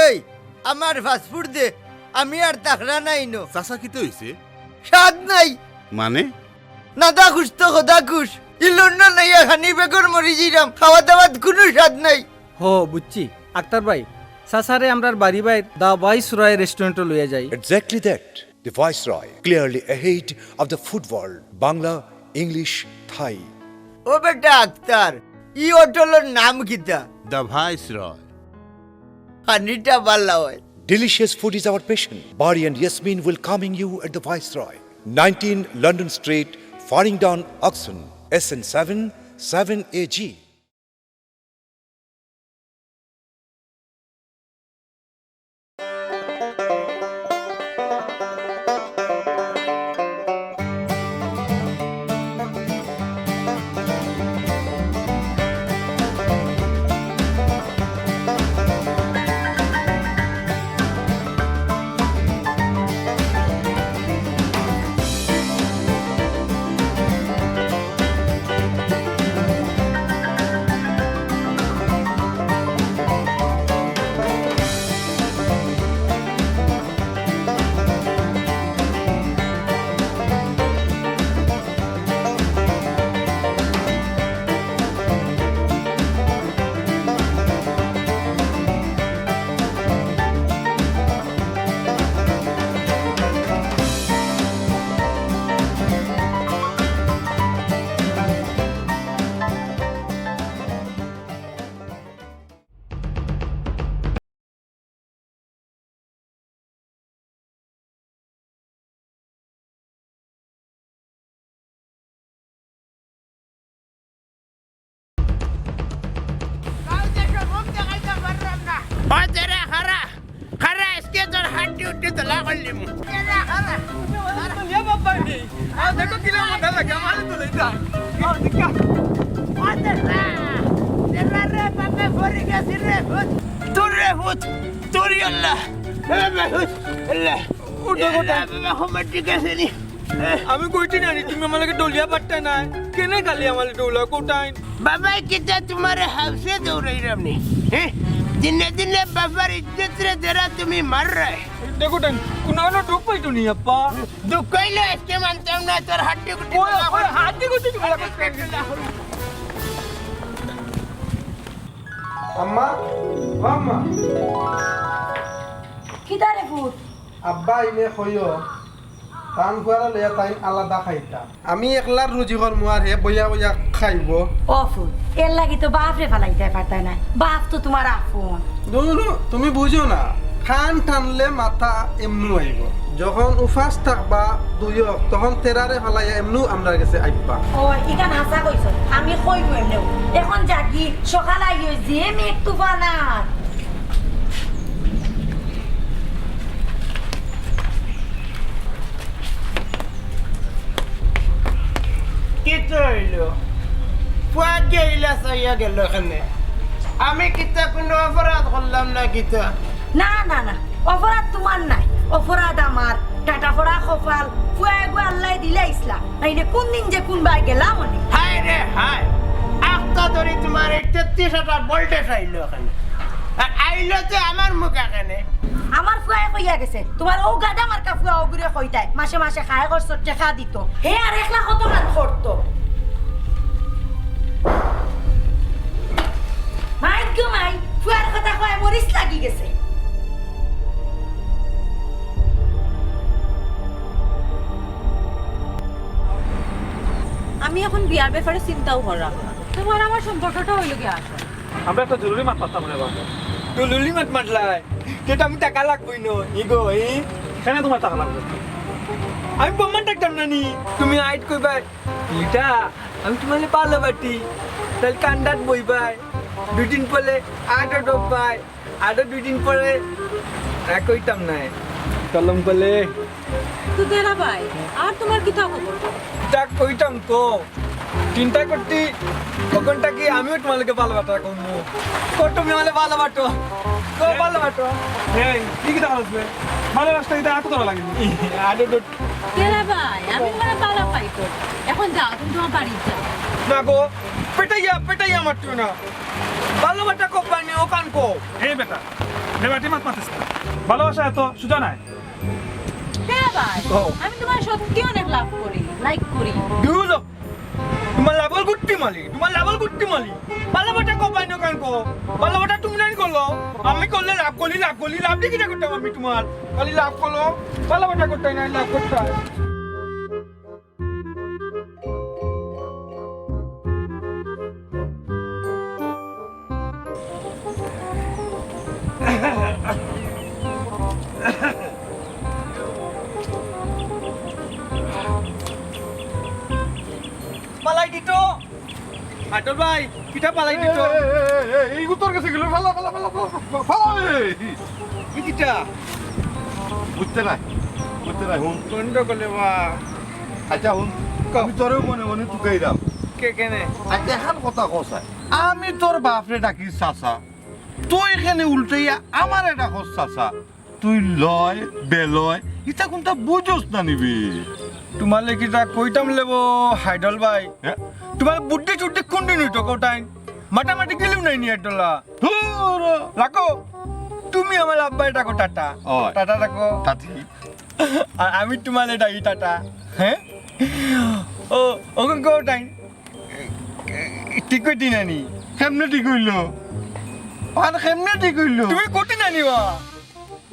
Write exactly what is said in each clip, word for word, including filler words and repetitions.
এই, আমার ফাস্টফুড দে, আমি আর তাকরা নাই ন। চাচা, কিতা অইছে? স্বাদ নাই। মানে? নাদা খুশ তো খোদা খুশ। ই লন্ডন আইয়া খানি বেগর মরি যাইরাম, খাওয়া দাওয়াত কুনু স্বাদ নাই। হ, বুঝছি। আক্তার ভাই, চাচারে আমরার বাড়ি বাইর The Viceroy রেস্টুরেন্টো লইয়া যাই। Exactly that. The Viceroy, clearly ahead of the food world. Bangla, English, Thai. ও বেটা আক্তার, ই হোটেলর নাম কিতা? The Viceroy. খানিটা বালা অয়। Delicious food is our passion. Bari and Yasmin welcoming you at the Viceroy, nineteen London Street, Farringdon, Oxon, S N seven, seven A G. খারা, আজকে তোর হাড্ডি উড্ডি তোলা করিলিমু। খারা, খারা। দেখো কিলা মজা লাগে, আমারে তো লই যায়। ও তেরা, তেরা রে, বাপে ভরি গেছি রে, ভূত। তোর রে ভূত, তোরই আল্লাহ। এ বাবা, ভূত, আল্লাহ। উঠো, উঠো। এ বাবা, আমার ঠিক আছে নি? আমি কইছি না নি, তুমি আমার লগে ডলিয়া পারতায় নায়। কেনে খালি আমার লগে ডলাও, কও তাইন? বাবায় কিতা তুমারে হাউসে দৌড়াইরাম নি? হ্যাঁ? দিনে দিনে বাবার ইজ্জতরে যেরা তুমি মাররায়। দেখো তাইন, কুনু দুখ পাইতো নি, আব্বা? দুখ কইলে আজকে মানতাম না, তোর হাড্ডি গুড্ডি ওই, তোলা ওই, হাড্ডি গুড্ডি তোলা। আম্মা, ও আম্মা। কিতা রে পুত? আব্বা আইলে কইও, তান ফুয়ারে লইয়া তাইন আলাদা খাইতা। আমি একলার রুজি করমু আর হে বইয়া বইয়া খাইবো। ও পুত, এরলাগি তো বাফরে ফালাইতায় পারতায় নায়। বাফ তো তুমার আপন। দুরু, তুমি বুঝো না। খান টানলে মাথা এমনু আইবো। যখন উপাস থাকবা দুইও, তখন তেরারে ফালাইয়া এমনু আমরার গেছে আইবা। ও, ইখান হাছা কইছো। আমি কইমু এমনেউ। এখন যাগি, সকাল আইও, যে মেঘ তুফান আর। কিতা অইলো? ফুয়া গেইলা চাইয়া গেল কেনে? আমি কিতা কুনু অপরাধ করলাম না কিতা? না, না, না, অপরাধ তুমার নায়, অপরাধ আমার। কাটা পড়া কপাল, ফুয়া এগু আল্লায় দিলাইছলা, নাইলে কুনদিন যে কুনবায় গেলাম অনে। হায় রে হায়, আখতা ধরি তুমার এই তেত্রিশ আটা ভোল্টেজ আইলো কেনে। আর আইলো তে আমার মুখে কেনে? আমার ফুয়ায় কইয়া গেছে, তুমার অউ গাধা মার্কা ফুয়া অগুরে কইতায়, মাসে মাসে খায় খরচর টেকা দিতো। হে আর একলা কতখান করতো। মাইক গো মাই, ফুয়ার কথা কয় মরিচ লাগি গেছে। আমি এখন বিয়ার ব্যাপারে চিন্তাও কররাম না। তুমার আমার সম্পর্কটা অইলো গিয়া আসল। আমরা একটা জরুরি মাত মাততাম রে বাবা। জরুরি মাত মাতলায়? যেটা আমি টাকা লাগবই না, ইগো, এই। কেনে তুমার টাকা লাগবো? আমি প্রমাণ রাখতাম না নি। তুমি আইট কইবায়, ইটা আমি তুমারে ভালা পাটি, তাইলে কান্দাত বইবায়, দুই দিন পরে আটো ডুববায়, আটো দুই দিন পরে, আর কইতাম নায়। কলম পরে। তো তেরা ভাই, আর তুমার কিতা খবর? তা কইতাম তো, চিন্তা করতি, অখন থাকি আমিও তুমার লগে ভালা বাটা করমু। কও তুমি আমারে ভালা বাটো, কও ভালা বাটো। এই, কি কিতা আছে? ভালা রাস্তা কিতা এত করা লাগে? আরে ডট। তেরা ভাই, আমি তুমারে ভালা পাই তো। এখন যাও, তুমি তুমার বাড়ি যাও। না গো, পেটাইয়া, পেটাইয়া মাতিও না। ভালোবাসা কোম্পানি ওখান কো। এই বেটা, বেবাটি মাত মাতিস না। ভালোবাসা এত সুজা নায়। হে ভাই, ও। আমি তোমার সত্যি অনেক লাভ করি, লাইক করি। দুলো, তোমার লাভল গুট্টি মালি, তোমার লাভল গুট্টি মালি। ভালোবাসা কোম্পানি ওখান কো। ভালোবাসা তুমি নাই করলো। আমি করলে লাভ করলি, লাভ করলি, লাভ দিয়ে কিতা করতাম আমি তোমার? খালি লাভ করলো, ভালোবাসা করতে নাই, লাভ করতে হয়। পালাই দিত। আটল ভাই, কিতা পালাই দিত? এই, এই, এই, এই, এই, এই উত্তর গেছে গেল, ফালা, ফালা, ফালা, ফালা, ফালা, এই। কি কিতা? বুঝতে নাই, বুঝতে নাই, হুন। বন্ধ করলে বা। আচ্ছা, হুন, ক। আমি তোরেও মনে মনে তুকাইরাম। কে কেনে? আচ্ছা, এখন কথা কসাই। আমি তোর বাপরে ডাকি চাচা, তুই কেনে উল্টাইয়া আমারে ডাকস চাচা? তুই লয়, বেলয়, ইতা কোনটা বুঝস না নিবি? তোমার লেগি যা কইতাম লেবো, হাইডল ভাই। হ্যাঁ? তোমার বুদ্ধি চুদ্ধি কোন দিন হইতো কোটাইন? মাটামাটি গেলেও নাই নি একডলা। ধুর। রাখো। তুমি আমার আব্বারে ডাকো টাটা। ওই। টাটা রাখো। টাটি। আর আমি তোমার ডাকি টাটা। হ্যাঁ? ও, ওকে কোটাইন। ঠিক কইতি নানি? কেমনে ঠিক হইলো? আর কেমনে ঠিক হইলো? তুমি কইতি নানি বা?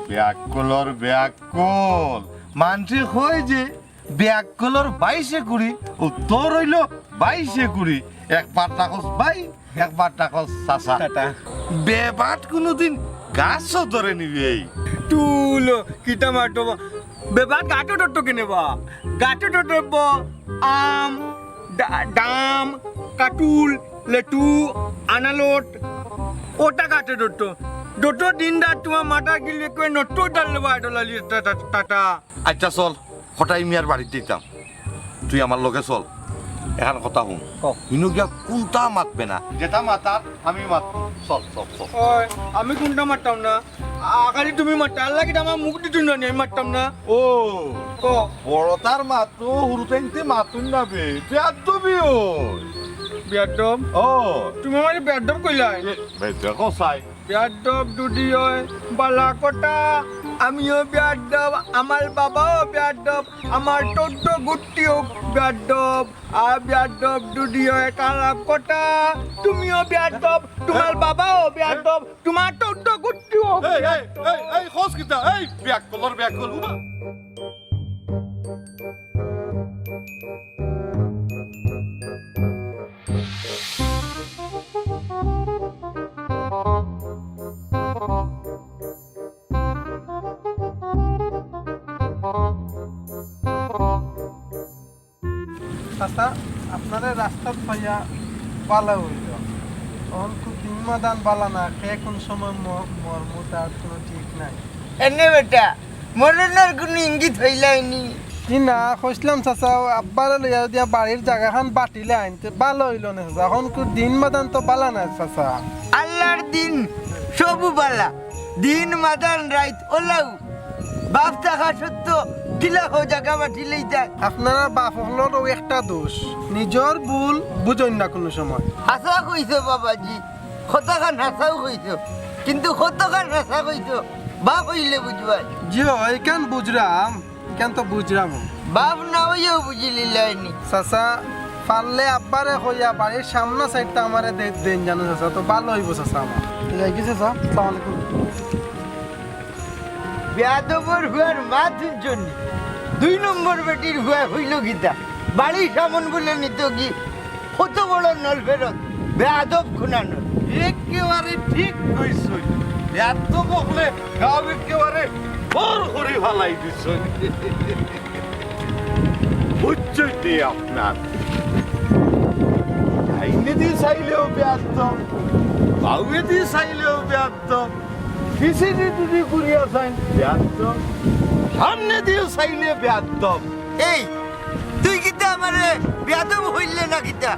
ব্যাককলর ব্যাককল। মানষে কয় যে ব্যাককলর বাইশে কুড়ি, ও তোর হইলো বাইশে কুড়ি। একবার ডাকস ভাই, একবার ডাকস চাচা। টাটা। বেবাট কোনোদিন গাছও ধরে নিবে এই। তুলো, কিতা মাতো বা? বেবাট গাটো ডট্টো কেনে বা? গাটো ডট্টো বা আম, ডা-, ডাম, কাটুল, লেটু, আনালট, ওটা গাটো ডট্টো। ডট্টো দিন রাত তোমার মাথা গিলে কই নট্টো ডাল লেবা ডলালি টা-, টা-, টাটা। আচ্ছা চল, কটাই মিয়ার বাড়িত দিতাম। তুই আমার লগে চল, এখান কথা হুন। ক। ইনো গিয়া কোনটা মাতবে না, যেটা মাতার আমি মাতবো। চল, চল, চল। ওই, আমি কোনটা মাততাম না? আ, খালি তুমি মাততা। আল্লাহ কিতা আমার মুখ দিতে না, আমি মাততাম না। ও, ক। বড়তার মাতো হুরুতাইন্তে মাতুন না বে, বেয়াদ্দবি ওই। বেয়াদ্দব? ও। তুমি আমারে বেয়াদ্দব কইলায়? এ, বে, দেখো চাই। বেয়াদ্দব দুদি ওই, বালা কথা। আমিও বেয়াদ্দব, আমার বাবাও বেয়াদ্দব, আমার চৌদ্দ গুত্তিও বেয়াদ্দব। আর বেয়াদ্দব দুদি ওই, খারাপ কথা। তুমিও বেয়াদ্দব, তোমার বাবাও বেয়াদ্দব, তোমার চৌদ্দ গুত্তিও এই, এই, বেয়াদ্দব। এই, এই, খোঁজ কিতা? এই, ব্যাককলর ব্যাককল, উবা। চাচা, আপনারে রাস্তাত পাইয়া বালা অইলো। অখন খুব দিন মাদান বালা না, কে কোন সময় ম-, মরমু তার কোনো ঠিক নাই। এনে বেটা, মরণর কোনো ইঙ্গিত হইলায়নি। কি না, কইছিলাম চাচা, আব্বারে লইয়া দিয়া বাড়ির জাগাখান বাটিলে আনতে বালা অইলো না চাচা। অখন খুব দিন মাদান তো বালা না চাচা। আল্লাহর দিন সবু বালা, দিন মাদান রাইত ওলাউ। বাপ থাকা সত্ত্বেও কিলা হো জাগা বাটি লইতায়। আপনারা বাপ অকলরও একটা দোষ, নিজর ভুল বুঝইন না কোনো সময়। হাছা কইছো বাবাজি, কতখান হাছাউ কইছো, কিন্তু কতখান হাছা কইছো, বাপ অইলে বুঝবায়। জি অয়, ইখান বুঝরাম, ইখান তো বুঝরাম। বাপ না অইয়াও বুঝিলিলায়নি। চাচা, পারলে আব্বারে কইয়া বাড়ির সামনা সাইডটা আমারে দে-, দেইন জানো চাচা, তো বালা অইবো চাচা আমার। যাইগি চাচা, আসসালামু আলাইকুম। বেয়াদবর ফুয়ার মাত হুনছনি? দুই নম্বর বেটির ফুয়া অইলো কিতা? বাড়ির সামন বুলে নিতো কি? কত বড় নলফেরত, বেয়াদব খুনানো। একেবারে ঠিক কইছইন। বেয়াদব অকলে গাঁও একেবারে ভর করি ফালাই দিছইন। বুঝছইন নি আপনার? ডাইনেদি চাইলেও বেয়াদব, বাউয়েদি চাইলেও বেয়াদব, পিছেদি যদি ঘুরিয়া চাইন বেয়াদব, সামনেদিও চাইলে বেয়াদব। এই, তুই কিতা আমারে বেয়াদব কইলে না কিতা?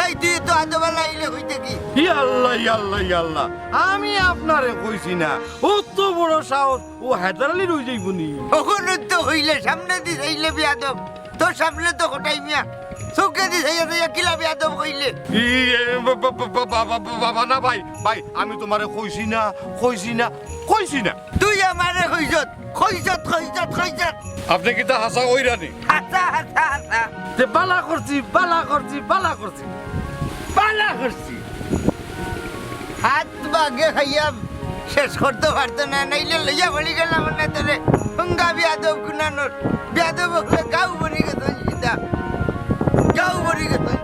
এই, তুই তো আদবালা অইলে কইতে কি? ইয়া আল্লাহ, ইয়া আল্লাহ, ইয়া আল্লাহ, আমি আপনারে কইছি না, অত বড় সাহস, ও হায়দার আলীর অই যাইবো নি? অখন তো কইলে সামনেদি চাইলে বেয়াদব, তোর সামনে তো কটাই মিয়া। হুকেদি চাইয়া চাইয়া কিলা বেয়াদব কইলে? ই, এ, বা-, বা-, বাবা না ভাই, ভাই, আমি তুমারে কইছি না, কইছি না, কইছি না। তুই আমারে কইছত, কইছত, কইছত, কইছত। আপনে কিতা হাছা কইরা নি? হাছা, হাছা, হাছা। তে বালা করছি, বালা করছি, বালা করছি, বালা করছি। হাত বাগে খাইয়া শেষ করতো পারতো না, নাইলে লইয়া পড়ি গেলাম না তোরে। হুঙ্গা বেয়াদব কুনানোর। বেয়াদব অকলে গাউ ভরি গেছইন সিধা। গাউ ভরি গেছইন।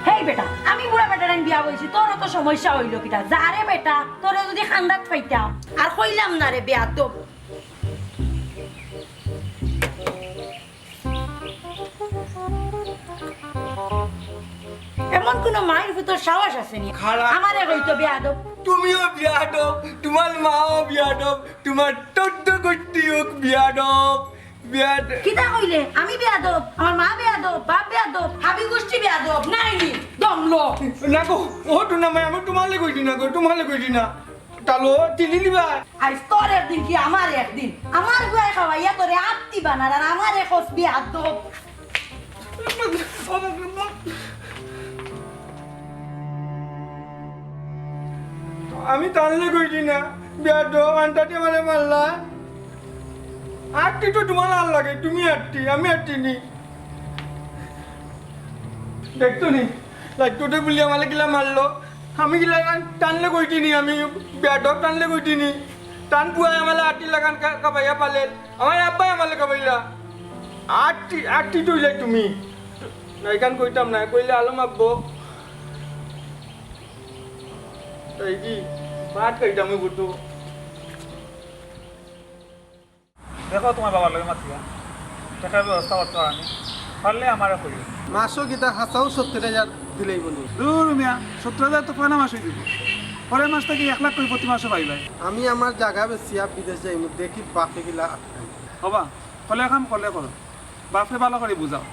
হেই বেটা, আমি বুড়া বেটার আইন বিয়া বইছি, তোর অত সমস্যা অইলো কিতা? যা রে বেটা, তোরে যুদি খান্দাত পাইতাম, আর কইলাম না রে বেয়াদব। এমন কুনু মাইর পুতর সাহস আছে নি? খারাপ। আমারে কইতো বেয়াদব। তুমিও বেয়াদব, তুমার মাও বেয়াদব, তুমার চৌদ্দ গুষ্টি অউক বেয়াদব, বেয়াদব। কিতা কইলে? আমি বেয়াদব? আমার মা বেয়াদব, বাপ বেয়াদব, হাবি গুষ্টি বেয়াদব, নায় নি? দমলো। না গো, ও টুনা মাই, আমি তুমার লাগি কইছি না গো, তুমার লাগি কইছি না। তালো চিনি নিবা? আইজ তোর একদিন কি আমার একদিন? আমার ফুয়ায় খাওয়াইয়া তোরে আত্তি বানার, আর আমারে কস বেয়াদব। আমি তানলে কইছি না, বেয়াদব, আন্তাতে আমারে মারলা। আত্তি তো তুমার আর লাগে, তুমি আত্তি, আমি আত্তি নি। দেখতো নি, লাইটুতে বুলি আমারে কিলা মারলো। আমি কিলা তান-, তানলে কইছি নি, আমি বেয়াদব তানলে কইছি নি। তান ফুয়ায় আমারে আত্তি লাখান কা-, কাবাইয়া পালের। আমার আব্বায় আমারে কাবাইলা। আত্তি, আত্তি তো অইলে তুমি। না, ইখান কইতাম না, কইলে আলম আব্বো। তাই কি? ভাত খাইতাম অইবো তো। দেখো তুমার বাবার লগে মাতিয়া, টেকার ব্যবস্থা করতে পারো নি, পারলে আমারে কইও। মাসো কিতা হাছাউ সত্তর হাজার দিলাইবো নি? দুর মিয়া, সত্তর হাজার তো পয়লা মাসোউ দিবো, পরের মাস থাকি এক লাখ করি প্রতি মাসো পাইবায়। আমি আমার জাগা বেচিয়া বিদেশ যাইমু, দেখি বাপে কিলা আটকায়। ওবা, কলে কাম কলে করো, বাপরে ভালা করি বুঝাও।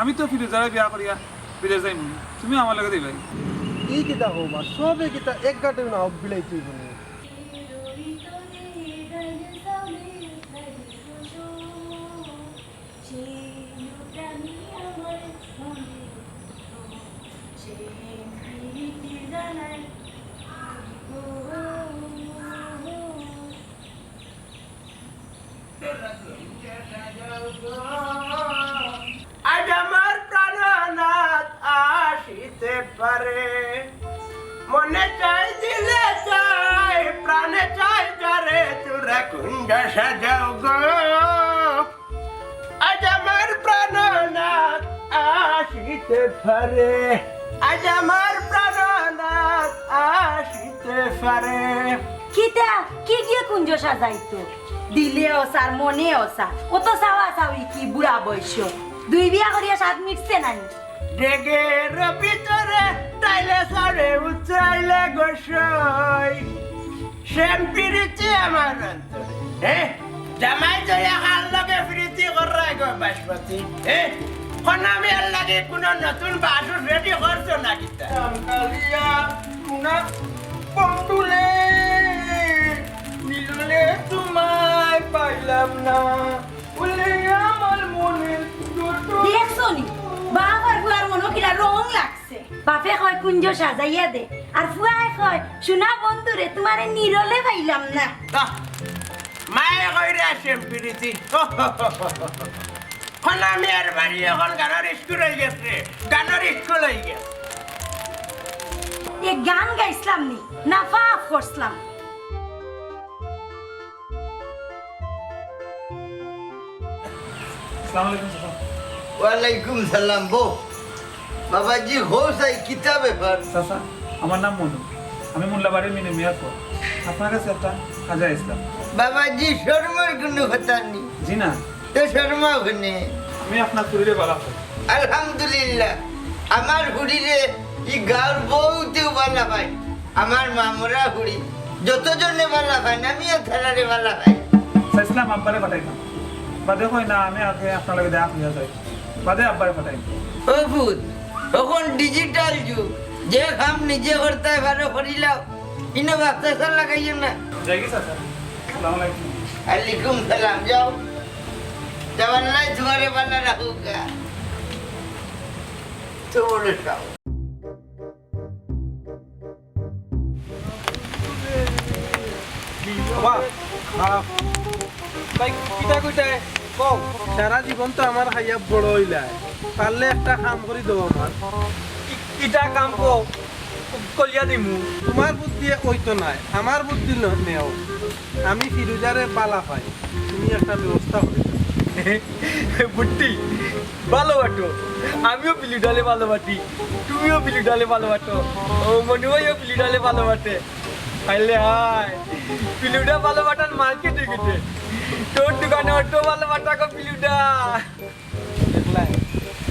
আমি তো ফিরোজারে বিয়া করিয়া বিদেশ যাইমু, তুমিও আমার লগে যাইবায়। ই কিতা কও বা, সবে কিতা এক গাটে না বিলাইতে অইবো নি? আজ আমার প্রাণনাথ আসিতে পারে, মনে চায় দিলে চায়, প্রাণে চায় যারে, তোরা কুঞ্জ সাজাও গো। আজ আমার প্রাণনাথ আসিতে পারে, আজ আমার প্রাণনাথ আসিতে পারে। কিতা? কে গিয়া কুঞ্জ সাজাইতো? দিলে অসার, মনে অসার। অত চাওয়া চাওয়ি কি বুড়া বয়স? দুই বিয়া করিয়া স্বাদ মিটছে নানি? ডেগের ভিতরে তাইলে সরে উতরাইলে গোসই। সেম পিরিতি আমার অন্তরে। হে? জামাই তো একার লগে পিরিতি কররায় গো বাসমতি। হে? কোন আমি এর লাগি কুনু নতুন বাসর রেডি করছো না কিতা? কালিয়া, কুনা বন্ধুলে, মিলনে তোমায় পাইলাম না। বলে আমার মনে যত দেখছো নি? বাবার বুয়ার মনো কিলা রং লাগছে। বাপে কয় কুঞ্জ সাজাইয়া দে, আর ফুয়ায় কয়, "সোনা বন্ধুরে, তোমারে নিরলে পাইলাম না।" বাহ! মায়ে কইরা সেম পিরিতি। খনা মিয়ার বাড়ি এখন গানর স্কুল অই গেছে, গানর স্কুল অই গেছে। এ গান গাইছলাম নি, না পাপ করছলাম? আসসালামু আলাইকুম চাচা। ওয়ালাইকুম সালাম। বও। বাবাজি, কও চাই, কিতা ব্যাপার? চাচা, আমার নাম মনু। আমি মোল্লাবাড়ির মিনু মিয়ার পুয়া। আপনার কাছে একটা কাজে আইছলাম। বাবাজি, শরমর কুনু কথা নি। জি না। তে শরমাও কেনে? আমি আপনার ফুরিরে বালা পাই। আলহামদুলিল্লাহ, আমার ফুরিরে ই গাঁওর বউতেও বালা পায়। আমার মামরা ফুরি যতজনে বালা পায়, আমিও তারারে বালা পাই। চাইছলাম আব্বারে পাঠাইতাম, বাদে কয় না, আমি আগে আপনার লগে দেখা করিয়া যাই, বাদে আব্বারে পাঠাই। ও পুত, অখন ডিজিটাল যুগ, যে কাম নিজে করতায় পারো করিলাও, ইনো বাপ চাচার লাগাইও না। যাইগি চাচা, আসসালামু আলাইকুম। আলাইকুম সালাম, যাও। তার আল্লায় তুমারে ভালা রাখুক। তুমারে রাখুক। বাহ, বাহ। ভাই, কিতা কইতায়? কও। সারা জীবন তো আমার খাইয়া বড় অইলায়, পারলে একটা কাম করি দেও আমার। কি-, কিতা কাম কও? করিয়া দিমু। তুমার বুদ্ধি অইতো নায়, আমার বুদ্ধি ল-, নেও। আমি ফিরুজারে ভালা পাই, তুমি একটা ব্যবস্থা করি দেও। বুদ্ধি? ভালা পাটো। আমিও ফিলুডারে ভালা পাটি, তুমিও ফিলুডারে ভালা পাটো। ও মনু ভাইও ফিলুডারে ভালা পাটে। হায়রে হায়, ফিলুডা ভালা পাটার market-এ গেছে। তোর দোকানে অত ভালা পাটা গো ফিলুডা। দেখলায়,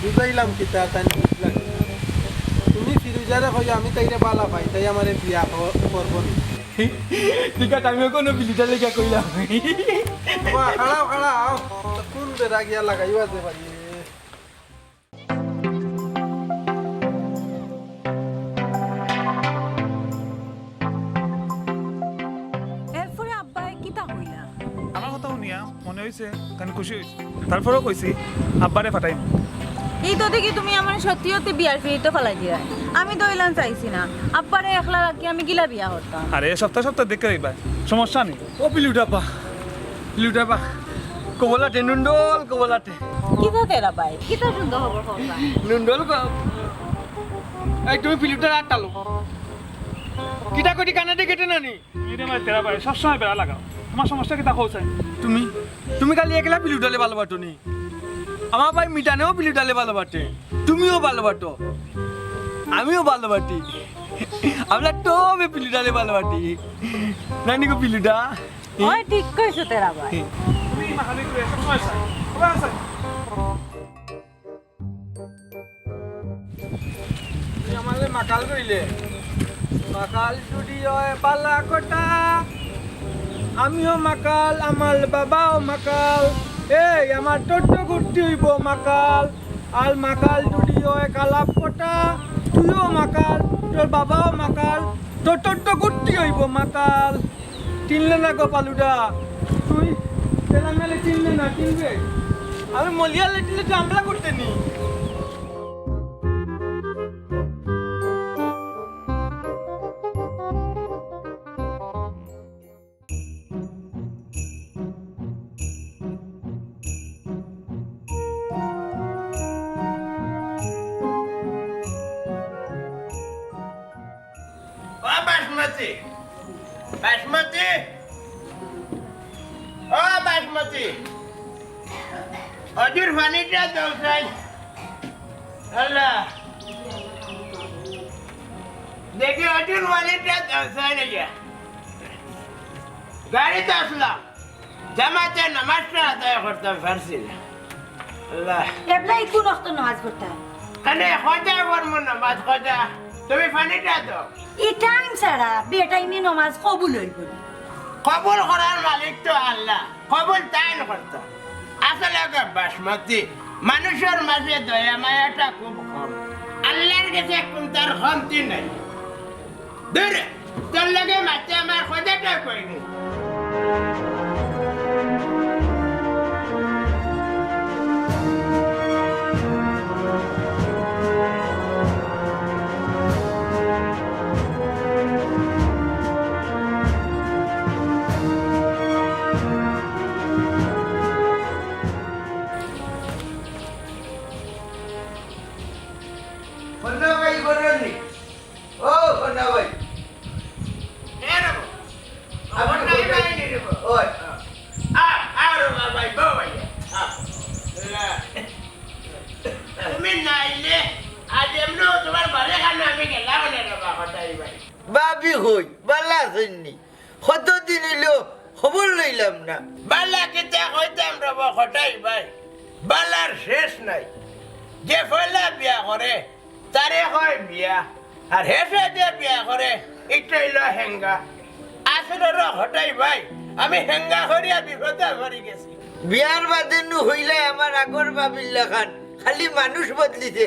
বুঝাইলাম কিতা, তাইন বুঝলা না। তুমি ফিরুজারে কইও আমি তাইরে ভালা পাই, তাই আমারে বিয়া ক-, করবো নি। ঠিক আছে, আমিও কুনু ফিলুডারে গিয়া কইলাম। বাহ, খাড়াও, খাড়াও। কুন বেড়া গিয়া লাগাইও আছে বাড়ি। এরপরে আব্বায় কিতা কইলা? আমার কথা হুনিয়া মনে অইছে তাইন খুশি অইছে। তারপরেও কইছি, আব্বারে ফাটাইমু। ই তো দেখি তুমি আমারে সত্যি সত্যি বিয়ার পিড়িত ফালাই দিলায়। আমি তো অইলান চাইছি না। আব্বারে একলা রাখি আমি কিলা বিয়া করতাম? আরে, সপ্তাহে সপ্তাহে দেখি আইবায়, সমস্যা নি। ও পিলুটা পা, পিলুটা পা, কবলাটে, নুন্ডল কবলাটে। কিতা তেরা ভাই? কিতা সুন্দর খবর কও না? নুন্ডল ক-, এই তুমি পিলুটার আত টানো। কিতা করি কানাডি কেটে নানি? এই রে ভাই, তেরা ভাই, সবসময় বেড়া লাগাও। তোমার সমস্যা কিতা কও চাই? তুমি, তুমি খালি একলা পিলুটারে ভালা পাটো নি? আমার ভাই মিটানেও পিলুটারে ভালা পাটে, তুমিও ভালা পাটো, আমিও ভালা পাটি। আমরা তো পিলুটারে ভালা পাটি। নানি গো পিলুটা। ওই ঠিক কইছো তেরা ভাই। তুমি মাখানি করে সবসময় চাই। সবাই চাই। তুই আমারে মাকাল কইলে। মাকাল টুডি অয় বালা কটা। আমিও মাকাল, আমার বাবাও মাকাল। এই, আমার টোট্ট গুট্টি অইবো মাকাল। আর মাকাল টুডি অয় কালাপ কটা। তুইও মাকাল, তোর বাবাও মাকাল। তোর টোট্ট গুট্টি অইবো মাকাল। চিনলে না গো পালুডা, তুই তেলাঙ্গালে চিনলে না, চিনবে? আমি মলিয়া লেটিলে তো আমরা করতে নি। ও বাসমতি, বাসমতি, ও বাসমতি, অজুর পানিটা দেও চাই। আল্লাহ, দেখি অজুর পানিটা দেও চাই না গিয়া। গাড়িত আছলাম, জামাতে নামাজটা আদায় করতাম পারছি না। আল্লাহ। এবলা ইকু নষ্ট নামাজ পড়তা। কানে খজা পড়মু নামাজ খজা। তুমি পানিটা দেও। ই টাইম ছাড়া বেটাইমে নামাজ কবুল অইবো নি? কবুল করার মালিক তো আল্লাহ। কবুল তাইন করতা। আসলে গো বাসমতি, মানুষর মাঝে দয়া মায়াটা খুব কম। আল্লাহর গেছে কুন্তার কমতি নাই। দূর, তোর লগে মাতে আমার খোঁজাটা কইনি। কন্যা ভাই, ঘরে নি? ও, কন্যা ভাই। এ রে বাবা। আমার কন্যা ভাই নি রে বাবা। ওই। আ, আ রে বাবা, ভাই, বাবা, ভাই। আ। তুমি নাইলে আজ এমনেও তোমার বাড়ি খানো আমি গেলাম না রে বাবা, তাই ভাই। ভাবি কই? বালা আছইন নি? কতদিন অইলো খবর লইলাম না। বালা কিতা কইতাম রে বাবা, কটাই ভাই। বালার শেষ নাই। যে পয়লা বিয়া করে, তারে কয় বিয়া, আর হেষে যে বিয়া করে, ইটা অইলো হেঙ্গা। আসলে রে হটাই ভাই, আমি হেঙ্গা করিয়া বিপদে পড়ি গেছি। বিয়ার বাদে নু হইলে আমার আগর ভাবির লাখান, খালি মানুষ বদলিছে,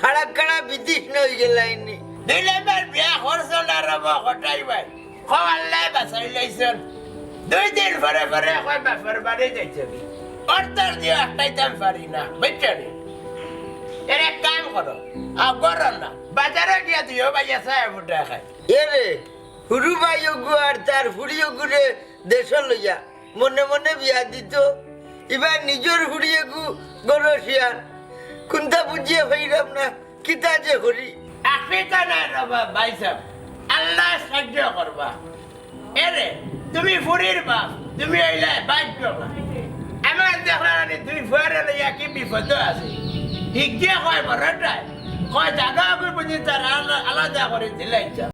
খাড়া খাড়া বিতৃষ্ণা অই গেলাইন নি। দুই নাম্বার বিয়া করছো না রে বা হটাই ভাই, কও আল্লায় বাঁচাই লাইছইন। দুই দিন পরে পরে কয় বাপর বাড়ি যাইতে অইবো। অর্ডার দিয়া আটকাইতাম পারি না, বুঝছো নি? এর এক কাম করো, আও করো না, বাজারে গিয়া দিও ভাইয়া, চায় ফুটা খাই। এরে, হুরু ভাই ওগু আর তার ফুড়ি ওগুরে দেশো লইয়া মনে মনে বিয়া দিত। ইবার নিজর ফুড়ি ওগু গরসিয়ার, কুন্তা বুঝিয়া পাইরাম না। কিতা যে করি। আকিদা নাই রে বা-, ভাইসাব, আল্লায় সাহায্য করবা। এরে, তুমি ফুড়ির বাপ, তুমি অইলায় ভাগ্যবান। আমার দেখরানি দুই ফুয়ারে লইয়া কি বিপদো আছি। হিগে কয় বড়টায়, কয় জাগা অগুর বুঝি তার আলা-, আলাদা করি দিলাইতা।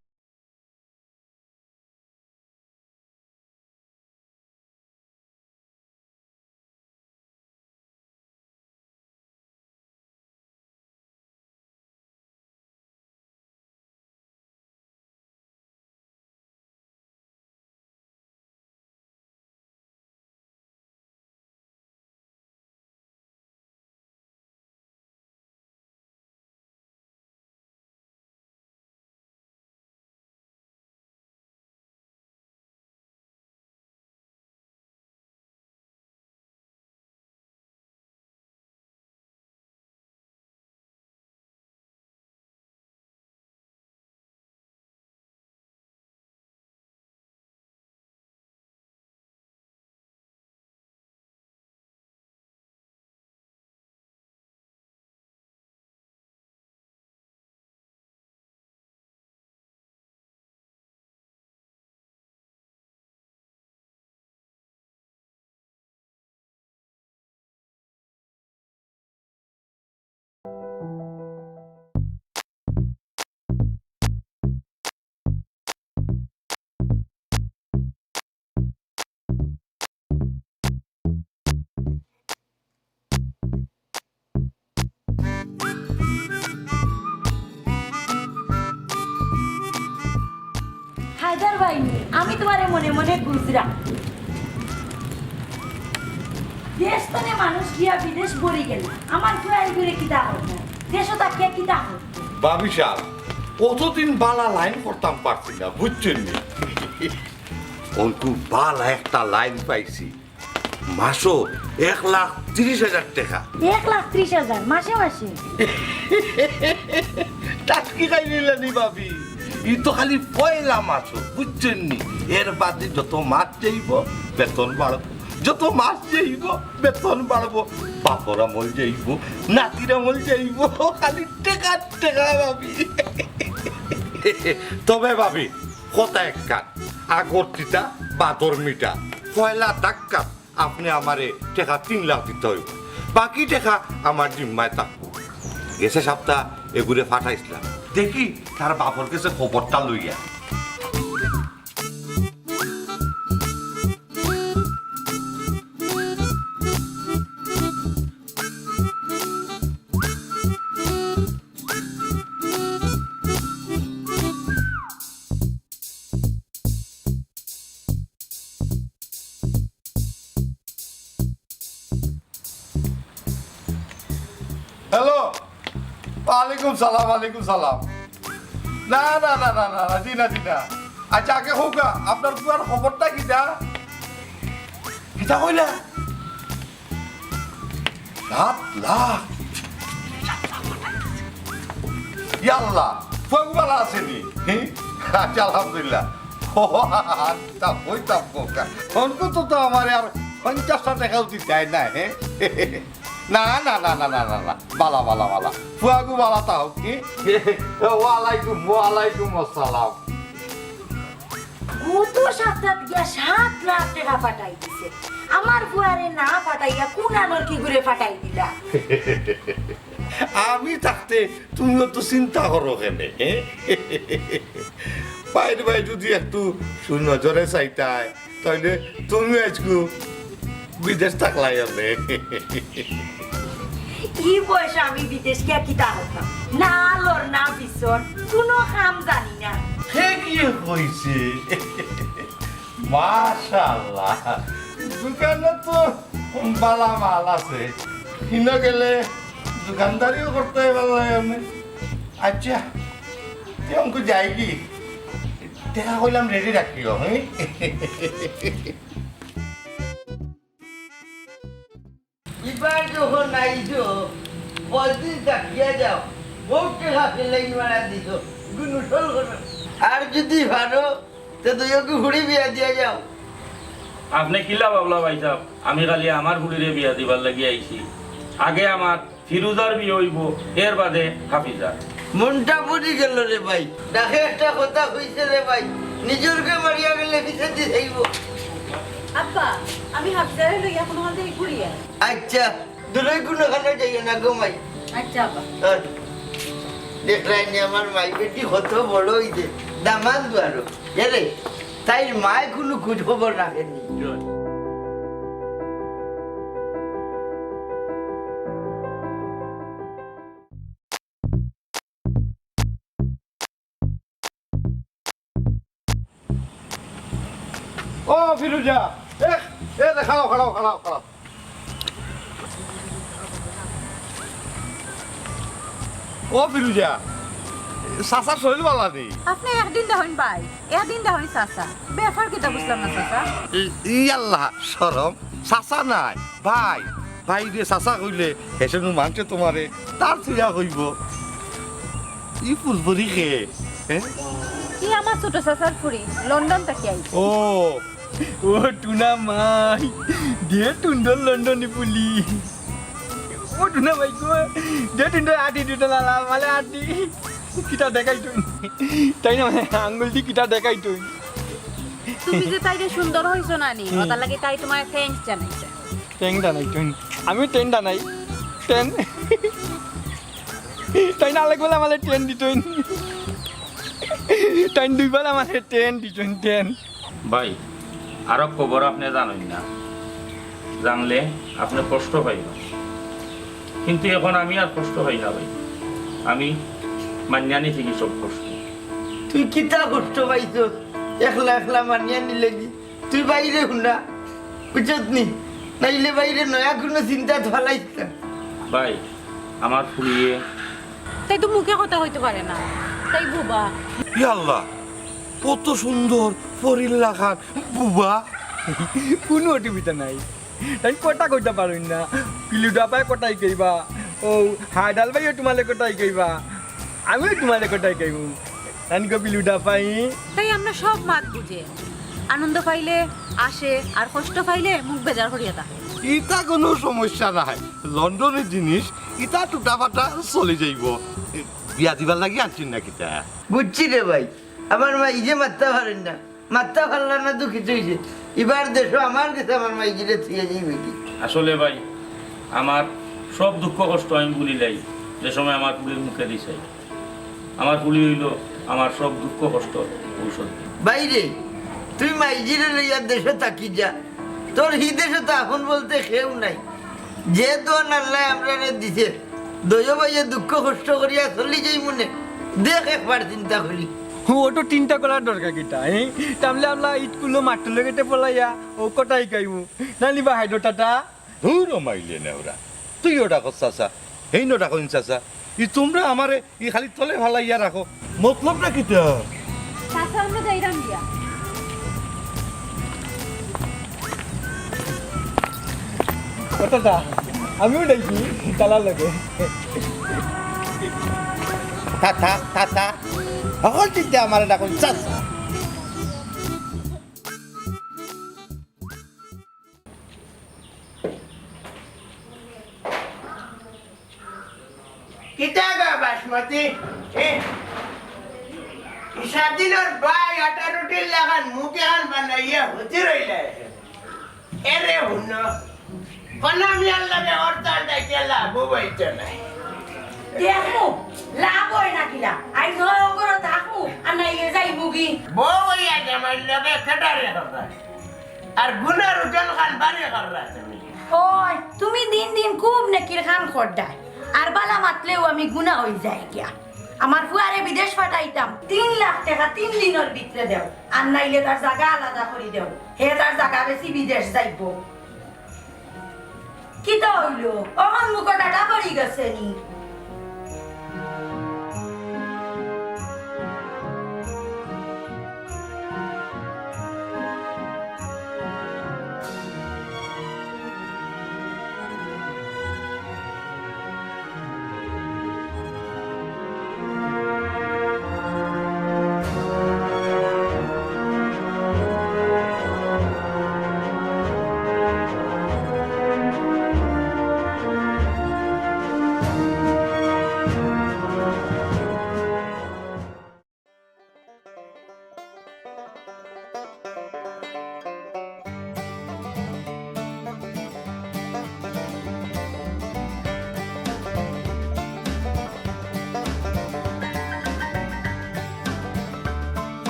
হায়দার ভাই নি, আমি তুমারে মনে মনে গুজরা। দেশ তনে মানুষ গিয়া বিদেশ বরি গেল, আমার ফুয়ায় ঘুরে কিতা করবো? দেশো থাকিয়া কিতা করবো? ভাবি সাব, অতদিন বালা লাইন করতাম পারছি না, বুঝছইন নি? অনকু বালা একটা লাইন পাইছি, মাসো এক লাখ ত্রিশ হাজার টেকা। এক লাখ ত্রিশ হাজার মাসে মাসে? টাটকি খাই নিলে নি ভাবি, ই তো খালি পয়লা মাসো, বুঝছইন নি? এর বাদে যত মাস যাইবো, বেতন বাড়বো, যত মাস যাইবো, বেতন বাড়বো, বাপর আমল যাইবো, নাতির আমল যাইবো, খালি টেকা টেকা ভাবি। তবে ভাবি, কথা একখান, আগর তিতা বাদর মিঠা, পয়লা ধাক্কা আপনে আমারে টেকা তিন লাখ দিতা অইবো, বাকি টেকা আমার জিম্মায় থাকবো। গেছে সাপ্তা এগুরে ফাটাইছলাম, দেখি তার বাপর গেছে খবরটা লইয়া। হ্যালো, ওয়ালাইকুম সালাম, ওয়ালাইকুম সালাম। না, না, না, না, না, না, জি না, জি না। আচ্ছা, আগে কউক্কা, আপনার ফুয়ার খবরটা কিতা? কিতা কইলা? সাত লাখ? ইয়াল্লা, ফুয়াগু বালা আছে নি? হি? আচ্ছা, আলহামদুলিল্লাহ। ও, আচ্ছা, অইতাম কউক্কা। অনকু তো, তো আমারে আর পঞ্চাশটা টেকাও দিতে অয় না, হে? না, না, না। বালা, বালা, বালা। ফুয়াগু বালা থাকউক কি? ওয়ালাইকুম, ওয়ালাইকুম আসসালাম। গত সাপ্তাত গিয়া সাত লাখ টেকা ফাটাই দিছে। আমার ফুয়ারে না ফাটাইয়া কুন আনর কি ঘুরে ফাটাই দিলা? আমি থাকতে তুমি অত চিন্তা করো কেনে, হে? বাইর বায় যদি একটু সুনজরে চাইতায়, তাইলে তুমি আইজকু বিদেশ থাকলায় অনে। ই বয়সো আমি বিদেশ গিয়া কিতা করতাম? না আলর, না বিছর, কুনু কাম জানি না। হে কিতা কইছে? মাশাআল্লাহ, দোকানো তো বালা মাল আছে, হিনো গেলে দোকানদারিও করতে পারলায় অনে। আচ্ছা, তে অনকু যাইগি? টেকা কইলাম রেডি রাখিও, হুম? ও নাই তো, কদিন থাকিয়া যাও, বউত টেকা ফেলাই মারা দিছো, গুনুসল করো। আর যদি পারো, তে দুইওগু ফুড়ি বিয়া দিয়া যাও। আপনে কিলা ভাবলা ভাইসাব? আমি খালি আমার ফুড়িরে বিয়া দিবার লাগি আইছি। আগে আমার ফিরুজার বিয়া অইবো, এর বাদে হাফিজার। মনটা পুড়ি গেল রে ভাই, ডাকে একটা কথা কইছে রে ভাই, নিজরকে মারিয়া গেলে পিছেদি যাইবো। আব্বা, আমি হাফিজারে লইয়া কুনুখান থাকি ঘুরি আই। আচ্ছা, দূরে কুনুখানো যাইও না গো মাই। আচ্ছা, আব্বা। আর দেখলায় নি আমার মাই বেটি কত বড় অইছে, দামান্দ আরো। এরে, তাইর মায় কুনু খুজ খবর রাখেনি। ও ফিরুজা, এ, এ, খাড়াও, খাড়াও, খাড়াও, খাড়াও। ও ফিরুজা, চাচার শরীর ভালা নি? আপনে একদিন দেখইন ভাই, একদিন দেখইন চাচা। ব্যাপার কিতা বুঝলাম না চাচা। ই, ই আল্লাহ, শরম, চাচা নায়, ভাই। ভাইরে চাচা কইলে হেষে নু মানষে তুমারে তার থুইয়া কইবো। ই ফুলবরি কে? হে? ই আমার ছোট চাচার ফুড়ি, লন্ডন থাকি আইছে। ও, ও টুনা মাই, দে টুন্ডর লন্ডনি ফুলি। ও টুনা মাই গো, দে টুন্ডর আটি দুটা লালা, মালে আটি। কিতা দেখাই তুই? তাই না, মানে, আঙ্গুল দি কিতা দেখাই তুই? তুমি যে তাইরে সুন্দর কইছো না নি, হুম। ওটার লাগি তাই তুমারে thanks জানাইছে। Thanks জানাই তুই। আমিও ten জানাই। Ten। তাই না, আলেক বেলা মালে ten দিতইন। তাই দুই বেলা মালে ten দিতইন, ten। ভাই, আরো খবর আপনে জানইন না, জানলে আপনে কষ্ট পাইবা, কিন্তু এখন আমি আর কষ্ট পাই না ভাই, আমি মানিয়া নিছি কি সব কষ্ট। তুই কিতা কষ্ট পাইছস? একলা একলা মানিয়া নিলে কি? তুই ভাইরে হুনা, বুঝছত নি? নাইলে ভাইরে নয়া কুনু চিন্তাত ফালাইস না। ভাই, আমার ফুড়িয়ে তাই তো মুখে কথা কইতে পারে না, তাই বুবা। ইয়া আল্লাহ, কত সুন্দর, পরীর লাখান, বুবা। কুনু অসুবিধা নাই, তাই কথা কইতা পারইন না। পিলু ডাপায় কথা কইবা, ও হায়দাল ভাইও তুমারে কথা কইবা, আমিও তুমারে কথা কইমু। তাই গো পিলু ডাপাই। তাই আমরা সব মাত বুঝে, আনন্দ পাইলে আসে, আর কষ্ট পাইলে মুখ বেজার করিয়া থাকে। ইতা কুনু সমস্যা নায়, লন্ডনি জিনিস, ইতা টুটাফাটা চলি যাইবো। বিয়া দিবার লাগি আনছইন না কিতা? বুঝছি রে ভাই, আমার মাইজি মাততা পারইন না, মাততা পারলা না তো কিতা অইছে, ইবার দেশো আমার গেছে আমার মাইজিরে থুইয়া যাইবে কি? আসলে ভাই, আমার সব দুঃখ কষ্ট আমি ভুলিলাই যে সময় আমার ফুড়ির মুখেদি চাই। আমার ফুড়ি অইলো আমার সব দুঃখ কষ্ট ঔষধ। ভাইরে, তুই মাইজিরে লইয়া দেশো থাকি যা, তোর হি দেশো তো আপন বলতে কেউ নাই। যে দোয়ান আল্লায় আমরারে দিছে, দুইও ভাইয়ে দুঃখ কষ্ট করিয়া চলি যাইমুনে। দেখ একবার চিন্তা করি। হু, অতো চিন্তা করার দরকার কিতা, হে? তাইলে আমরা ইটকুলো মাটির লগে পলাইয়া ও কটাই খাইমু। নানি বা হাইডো টাটা। ধুর, ও মাইলে নেওরা, তুইও ডাকস চাচা, হেইনও ডাকইন চাচা। ই তুমরা আমারে ই খালি তলে ফালাইয়া রাখো, মতলবটা কিতা? চাচা, আমরা যাইরাম গিয়া। ও চাচা, আমিও যাইছি চালার লগে। থা, থা, থা, থা। হকল চিন্তা আমারে ডাকইন চাচা। কিতা গো বাসমতি? এ? ই স্বাধীনর ভাই আটা রুটির লাখান মুখ এহান বানাইয়া হুতি রইলে। এরে হুনো, কোন মিয়ার লগে হরতাল ডাকিয়া লাভ অইতো নায়। দেখমু, লাভ অয় না কিলা। আইজ অয় অগরো থাকমু, আর নাইলে যাইমুগি। বউ অইয়া জামাইর লগে কেটারে হবা? আর গুনার ওজন খান বাড়ি করলা তুমি। ওই, তুমি দিন দিন খুব নেকির কাম কররায়। আর বালা মাতলেও আমি গুনা অই যাই গিয়া। আমার ফুয়ারে বিদেশ পাঠাইতাম, তিন লাখ টেকা তিন দিনর ভিতরে দেও, আর নাইলে তার জাগা আলাদা করি দেও। হে তার জাগা বেচি বিদেশ যাইবো। কিতা অইলো? অখন মুখো ডাটা পড়ি গেছে নি?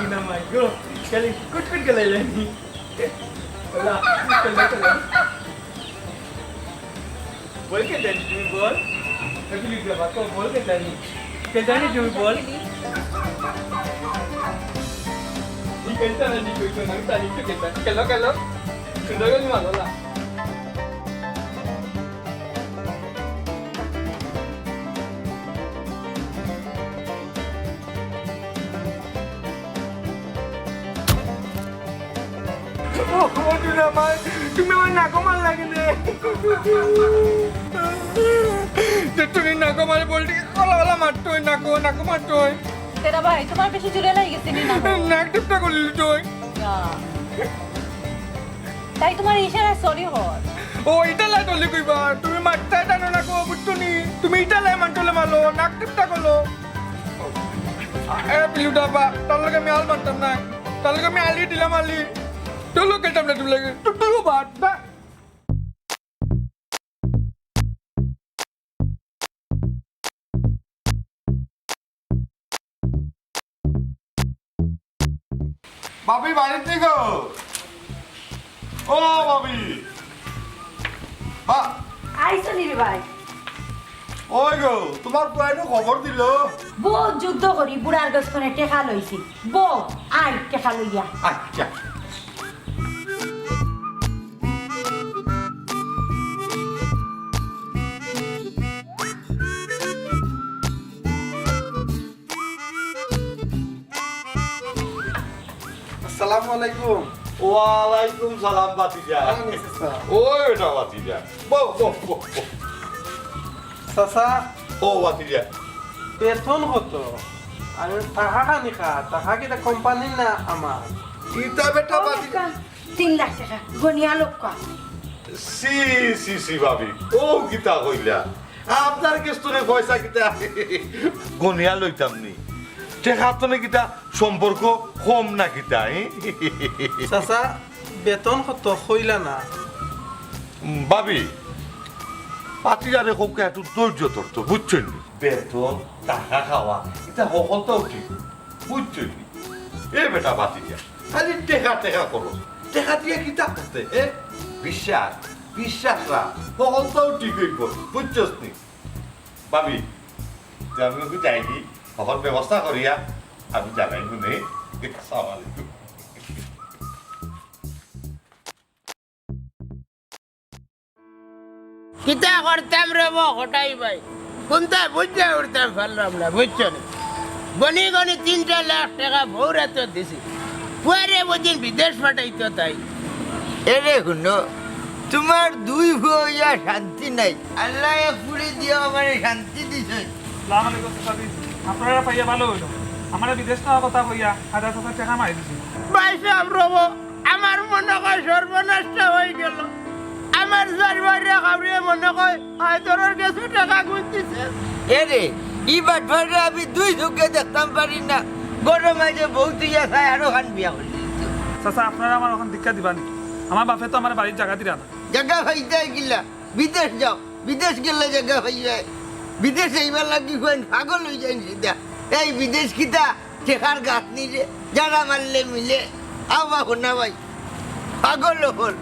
না মাই গো, খালি কুটকুট গেলাইলানি। ওলা, খেলো, খেলো। বল খেলতানি তুমি বল? আমি লিখে বাবা, তো বল খেলতানি। খেলতানি তুমি বল? ই খেলতানি, কই তো না, তানি তো খেলতানি। খেলো, খেলো। সুন্দর করে মারো না। ও, ও, তুমি আমার, তুমি আমার নাকো মারলা কেনে? যে তুমি নাকো মারে বলটি, ওলা, ওলা মারতো, নাকো, নাকো মারতো। তেরা ভাই, তোমার বেশি জোরে লাগি গেছে নি নাকো? নাক টিপটা করলি তুই। ইয়া। তাই তোমার ইশারা সরি হর। ও, ইটা লাই টলি কইবা, তুমি মারতে জানো না গো, বুঝছো নি? তুমি ইটা লাই মারলে মারো, নাক টিপটা করলো। এ, পিলুটা বা, তার লগে আমি আল মারতাম না। তার লগে আমি আলি দিলাম, আলি। চলো, খেলতাম না, তুমি লাগে। টুটু বাদ, বা। ভাবি, বাড়িত নি গো? ও ভাবি। বা- আইছো নি রে ভাই? ওই গো, তোমার পুয়াইনু খবর দিল। বহুত যুদ্ধ করি বুড়ার গছ কোনে টেকা লইছি। বউ, আই টেকা লইয়া। আচ্ছা। আসসালামু আলাইকুম। ওয়ালাইকুম সালাম, ভাতিজা। ওই বেটা, ভাতিজা। বউ, বউ, বউ, বউ। চাচা। ও, ভাতিজা। বেতন কত? আর টাকা খানি কা? টাকা কিতা কোম্পানির না আমার? কিতা বেটা, ভাতিজা? তিন লাখ টেকা, গনিয়া লউক্কা। সি, সি, সি, ভাবি, ও কিতা কইলা? আপনার গেছ থনে পয়সা কিতা গনিয়া লইতাম নি? টেকা থনে কিতা সম্পর্ক কম না কিতা, এ? চাচা, বেতন কত কইলা না? উম, ভাবি, ভাতিজারে কউক্কা একটু ধৈর্য ধরতো, বুঝছইন নি? বেতন, টাকা খাওয়া, ইতা হকলতাউ ঠিক, বুঝছইন নি? এ বেটা ভাতিজা, খালি টেকা টেকা করো। টেকা দিয়া কিতা করতে, এ? বিশ্বাস, বিশ্বাস রাখ, হকলতাউ ঠিক অইবো, বুঝছস নি? ভাবি, তে আমি অখন যাইগি, হকল ব্যবস্থা করিয়া আমি জানাইমু নে। আসসালামু আলাইকুম। কিতা করতাম রে বা কটাই ভাই, কুনতা বুঝিয়া উঠতাম পারলাম না, বুঝছো নি? গনি গনি তিনটা লাখ টেকা বউরে তো দিছি, পুয়ারে বুঝিন বিদেশ পাঠাইতো তাই। এরে হুনো, তুমার দুই ফুয়া অইয়া শান্তি নাই, আল্লায় এক ফুড়ি দিয়া আমারে শান্তি দিছইন। আসসালামু আলাইকুম চাচাজি, আপনারে পাইয়া ভালা অইলো। আমারে বিদেশ নেওয়ার কথা কইয়া হাজার হাজার টেকা মারি দিছে। ভাইসাব রে বা, আমার মনো কয় সর্বনাশটা অইগেলো। আমার চাইর ভাইরে কাউরে মনো কয় হায়দরর গেছে টেকা গুনতিছে। এরে, ই বাটপাররে আমি দুই চউখে দেখতাম পারি না। ঘরর মাঝে বউ থুইয়া চায় আরোখান বিয়া করি দিতো। চাচা, আপনারা আমারে অখান ধিক্কা দিবা নি? আমার বাপে তো আমারে বাড়িত জাগা দিরা না। জাগা পাইতায় কিলা? বিদেশ যাও, বিদেশ গেলে জাগা পাইবায়। বিদেশ যাইবার লাগি ফুয়াইন পাগল অইযাইন সিধা। এই বিদেশ কিতা টেকার গাছ নি রে, যারা মারলে মিলে। আবা হুনা ভাই, পাগল অকল।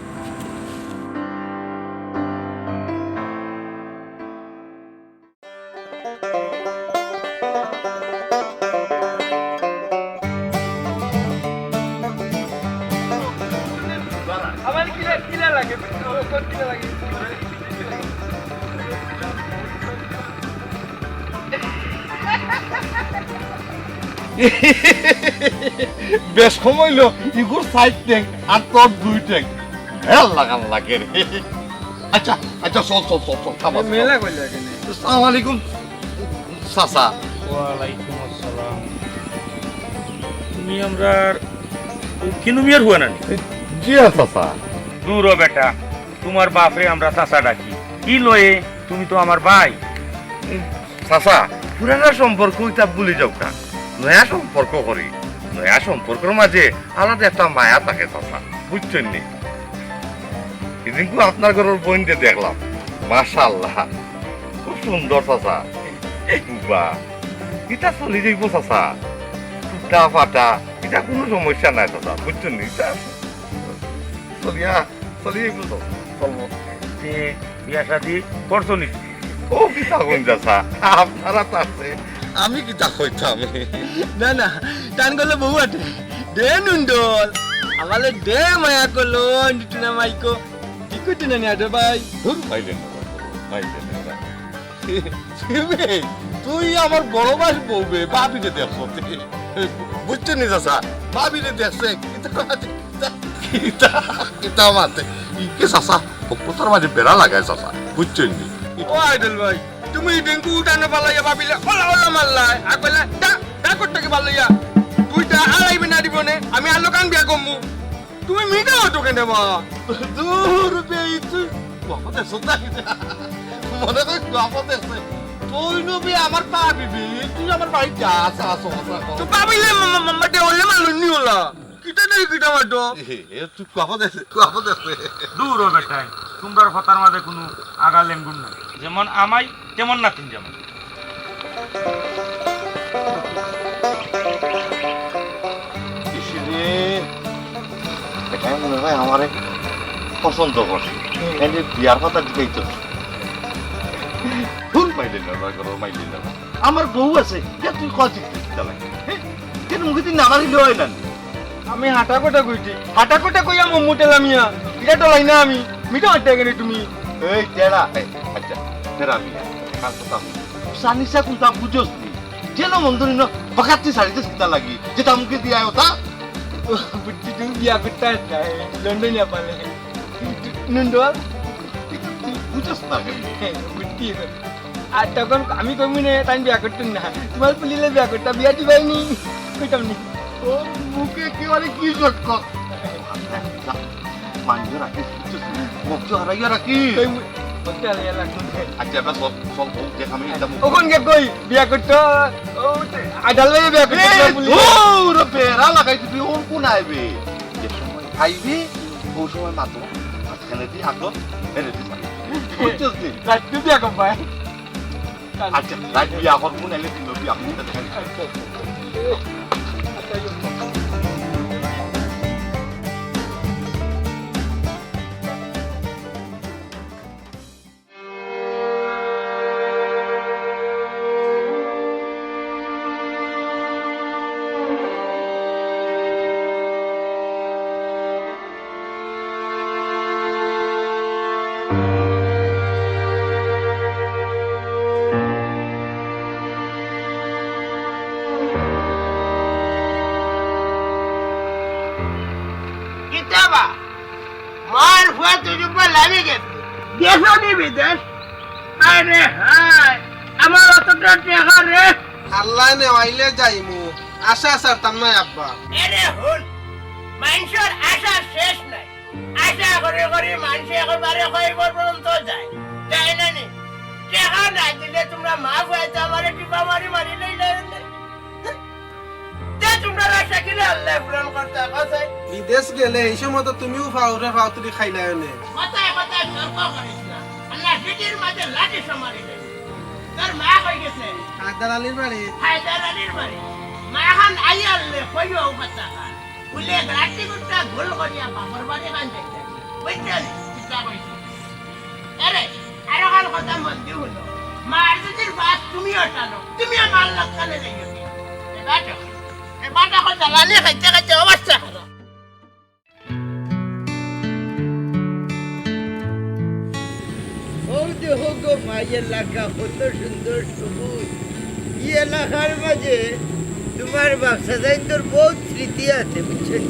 আমার কিলা, কিলা লাগে? কিলা লাগে? বেশ সময় অইলো, ইগুর চাইর ঠেং আর তোর দুই ঠেং। ভেল লাগান লাগে রে। আচ্ছা, আচ্ছা, চল, চল, চল, চল, থাম, থাম। মেলা কইলা কেনে? আসসালামু আলাইকুম, চাচা। ওয়ালাইকুম আসসালাম। তুমি আমরার কিনু মিয়ার ফুয়া নানি? জি হ্যাঁ, চাচা। দুরো বেটা, তুমার বাপরে আমরা চাচা ডাকি। কি লয়ে? তুমি তো আমার ভাই। চাচা, পুরানা সম্পর্ক ইতা ভুলি যাউক্কা। নয়া সম্পর্ক করি। নয়া সম্পর্কর মাঝে আলাদা একটা মায়া থাকে চাচা, বুঝছইন নি? হিদিনকু আপনার ঘরর বইনরে দেখলাম, মাশাআল্লাহ, খুব সুন্দর চাচা। বাহ, ইতা চলি যাইবো চাচা। টুটা ফাটা, ইটা কুনু সমস্যা নায় চাচা, বুঝছইন নি? ইটা চলিয়া, চলিয়া বুঝো, চলবো। তে বিয়া শাদি করছো নি? ও কিতা কইন চাচা, আপনারা তো আছে, আমি কিতা কইতাম? না, না, তান গলে বউ আটে। দে নুন্ডল, আমারে দে মায়া করলো, নিটুনা মাইকো। ঠিক কইতে না নি আটে ভাই? ধুর, মাইলে না, মাইলে না। বে, তুই আমার বড় ভাইর বউ বে, ভাবিরে দেখছে। বুঝছইন নি চাচা? ভাবিরে দেখছে। কিতা, কিতা, কিতা মাতে? ইকে চাচা, বক্তৃতার মাঝে বেড়া লাগায় চাচা। বুঝছইন নি? ও আইডল ভাই, তুমি ডেঙ্গু উঠানো পালাইয়া ভাবিলে ওলা ওলা মারলায়। আর কইলা, "দা, দা করতে কি পারলো ইয়া? তুই দা আড়াইবে না দিব নে, আমি আলো কান বিয়া কমু।" তুমি মিঠা হতো কেনে বা? দূর বে, তুই গফ দেশে যাই না। মনে করি গফ দেশে। তুই নবী আমার ভাবি বে, তুই আমার বাড়ি যা, আসা, আসা, আসা। তো ভাবিলে মা-, মা-, মা-, মাঠে হলে মানুষ নি হলা। কিতা নাই কিতা মাঠো? এ, এ, তুই গফ দেশে, গফ দেশে। দূর ও বেটায়, তোমরার কথার মাঝে কোনো আগা লেঙ্গুর নাই। যেমন আমাই, তেমন নাতিন জামাই। ইসরে, এটাই মনে হয় আমারে পছন্দ করে। এনে বিয়ার কথা জিগাইতো। ভুল পাইলে না, না করো, মাইলে না। আমার বউ আছে, ইয়া তুই কয় জিততে কিতা লাগে? হ্যাঁ? কেন মুখে তুই না মারিলে হয় না? আমি হাঁটা কোটা কইছি, হাঁটা কোটা কইয়া মম্মু টেলামিয়া, ইটা টেলাই না আমি, মিঠা মারতে গেলে তুমি। এই টেরা, এই, আচ্ছা, টেরা মিয়া, কার কথা বুঝ-, সানিসা কোনটা বুঝোস নি? যেন মন ধরি না, বাকাচ্ছি সারিতে চিন্তা লাগি, যেটা মুখে দিয়ে আয় ওটা। ও, বুঝছি, তুমি বিয়া করতে আসলে, লন্ডনিয়া পালে। নুন্ডল। তুই বুঝোস না কেন? হ্যাঁ, বুঝছি। আর তখন আমি কমি না, তাই বিয়া করতাম না। তোমার পুলিলে বিয়া করতাম, বিয়া দিবাই নি। কইতাম নি। তোর মুখে কি মানে কি সত্য? মানিয়ে রাখিস, বুঝছিস? মুখ তো হারাইয়া রাখিস। ওই মু-, মুখ তো হারাইয়া রাখিস। আচ্ছা, এবার সব, সব মুখ দেখ, আমি এটা মুখ ওখান গিয়ে কই? বিয়া করতো, ও, আডাল হয়ে বিয়া করতো, এই, পুলিশ। ধুর, বেড়া লাগাই দিবি, ওর কোন আইবে? যে সময় খাইবি, ওই সময় মাত্র মাঝখানে দিয়ে আঁকো, এনে দিস। বুঝছিস নি? রাত তুই বিয়া কম পায়। আচ্ছা, রাত বিয়া এখন কোন এলে তুই বিয়া করতে দেখাই। কিতাবা? মার ফুয়া তুই উপর লামি গেছে। গেছো নি বিদেশ? আরে হায়, আমার অতটা টেকা রে। আল্লাহ নেওয়াইলে যাইমু, আশা ছাড়তাম না আব্বা। এরে হুন, মানুষের আশা শেষ নাই। আশা করি করি মানুষে একেবারে কয়বর পর্যন্ত যায়, যায় না নি? টেকা না দিলে তোমরা মা ফুয়াইতে আমারে টিপা মারি মারি লইলে। তে তোমরা আশা কিলে আল্লাহ পূরণ করতে, কথা। বিদেশ গেলে এই সময় তো তুমিও ফাউরে ফাউতুরি খাইলায় নে। কথায় কথায় তর্ক করিস না। আল্লাহ সিটির মাঝে লাঠি সামারি দেবে। তোর মা কই গেছে? হায়দার আলীর বাড়ি। হায়দার আলীর বাড়ি। মা খান আই আনলে কইও কথা খান। বুলে গাড়ি গুট্টা গোল করিয়া বাপর বাড়ি খান যাইতে। বুঝছেন? চিন্তা করিস না। আরে, আর ওখান কথা মন দিয়ে হলো। মার যদি বাদ তুমিও টানো, তুমিও মার লোকসানে যাইও কি? এবার তো, এবার তো এখন জ্বালানি খাইতে খাইতে অবস্থা খারাপ। ও দেহ গো, মায়ের লাগা কত সুন্দর সবুজ। এই এলাকার মাঝে তোমার বাপ সাজাইন্তর বহুত স্মৃতি আছে, বুঝছেন?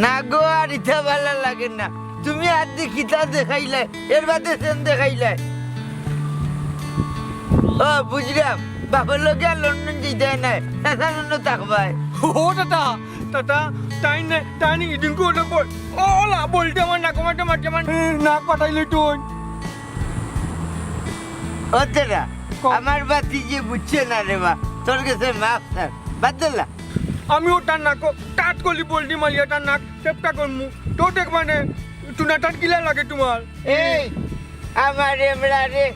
না গো, আর ইতা ভালা লাগে না। তুমি আর দি কিতা দেখাইলায়, এর বাদে সেন দেখাইলায়। ও, বুঝলাম, বাপর লগে আর লন্ডন যাইতায় নায়, চাচার অনো থাকবায়। ও টাটা, টাটা, তাই নে, তাই নে, ইদিন করে বল। ও, ওলা, বলতে আমার নাক মারতে মারতে আমার, এ, নাক ফাটাইলে তুই। ও তেরা, কও। আমার বাতি যে বুঝছে না রে বা, তোর গেছে মাফ স্যার, বাদ দিলা। আমিও তার নাকো টাট করি বলটি মারিয়া তার নাক চেপটা করমু। তো দেখ মানে, তুনা টাট কিলা লাগে তোমার? এই, আমার এমরা রে,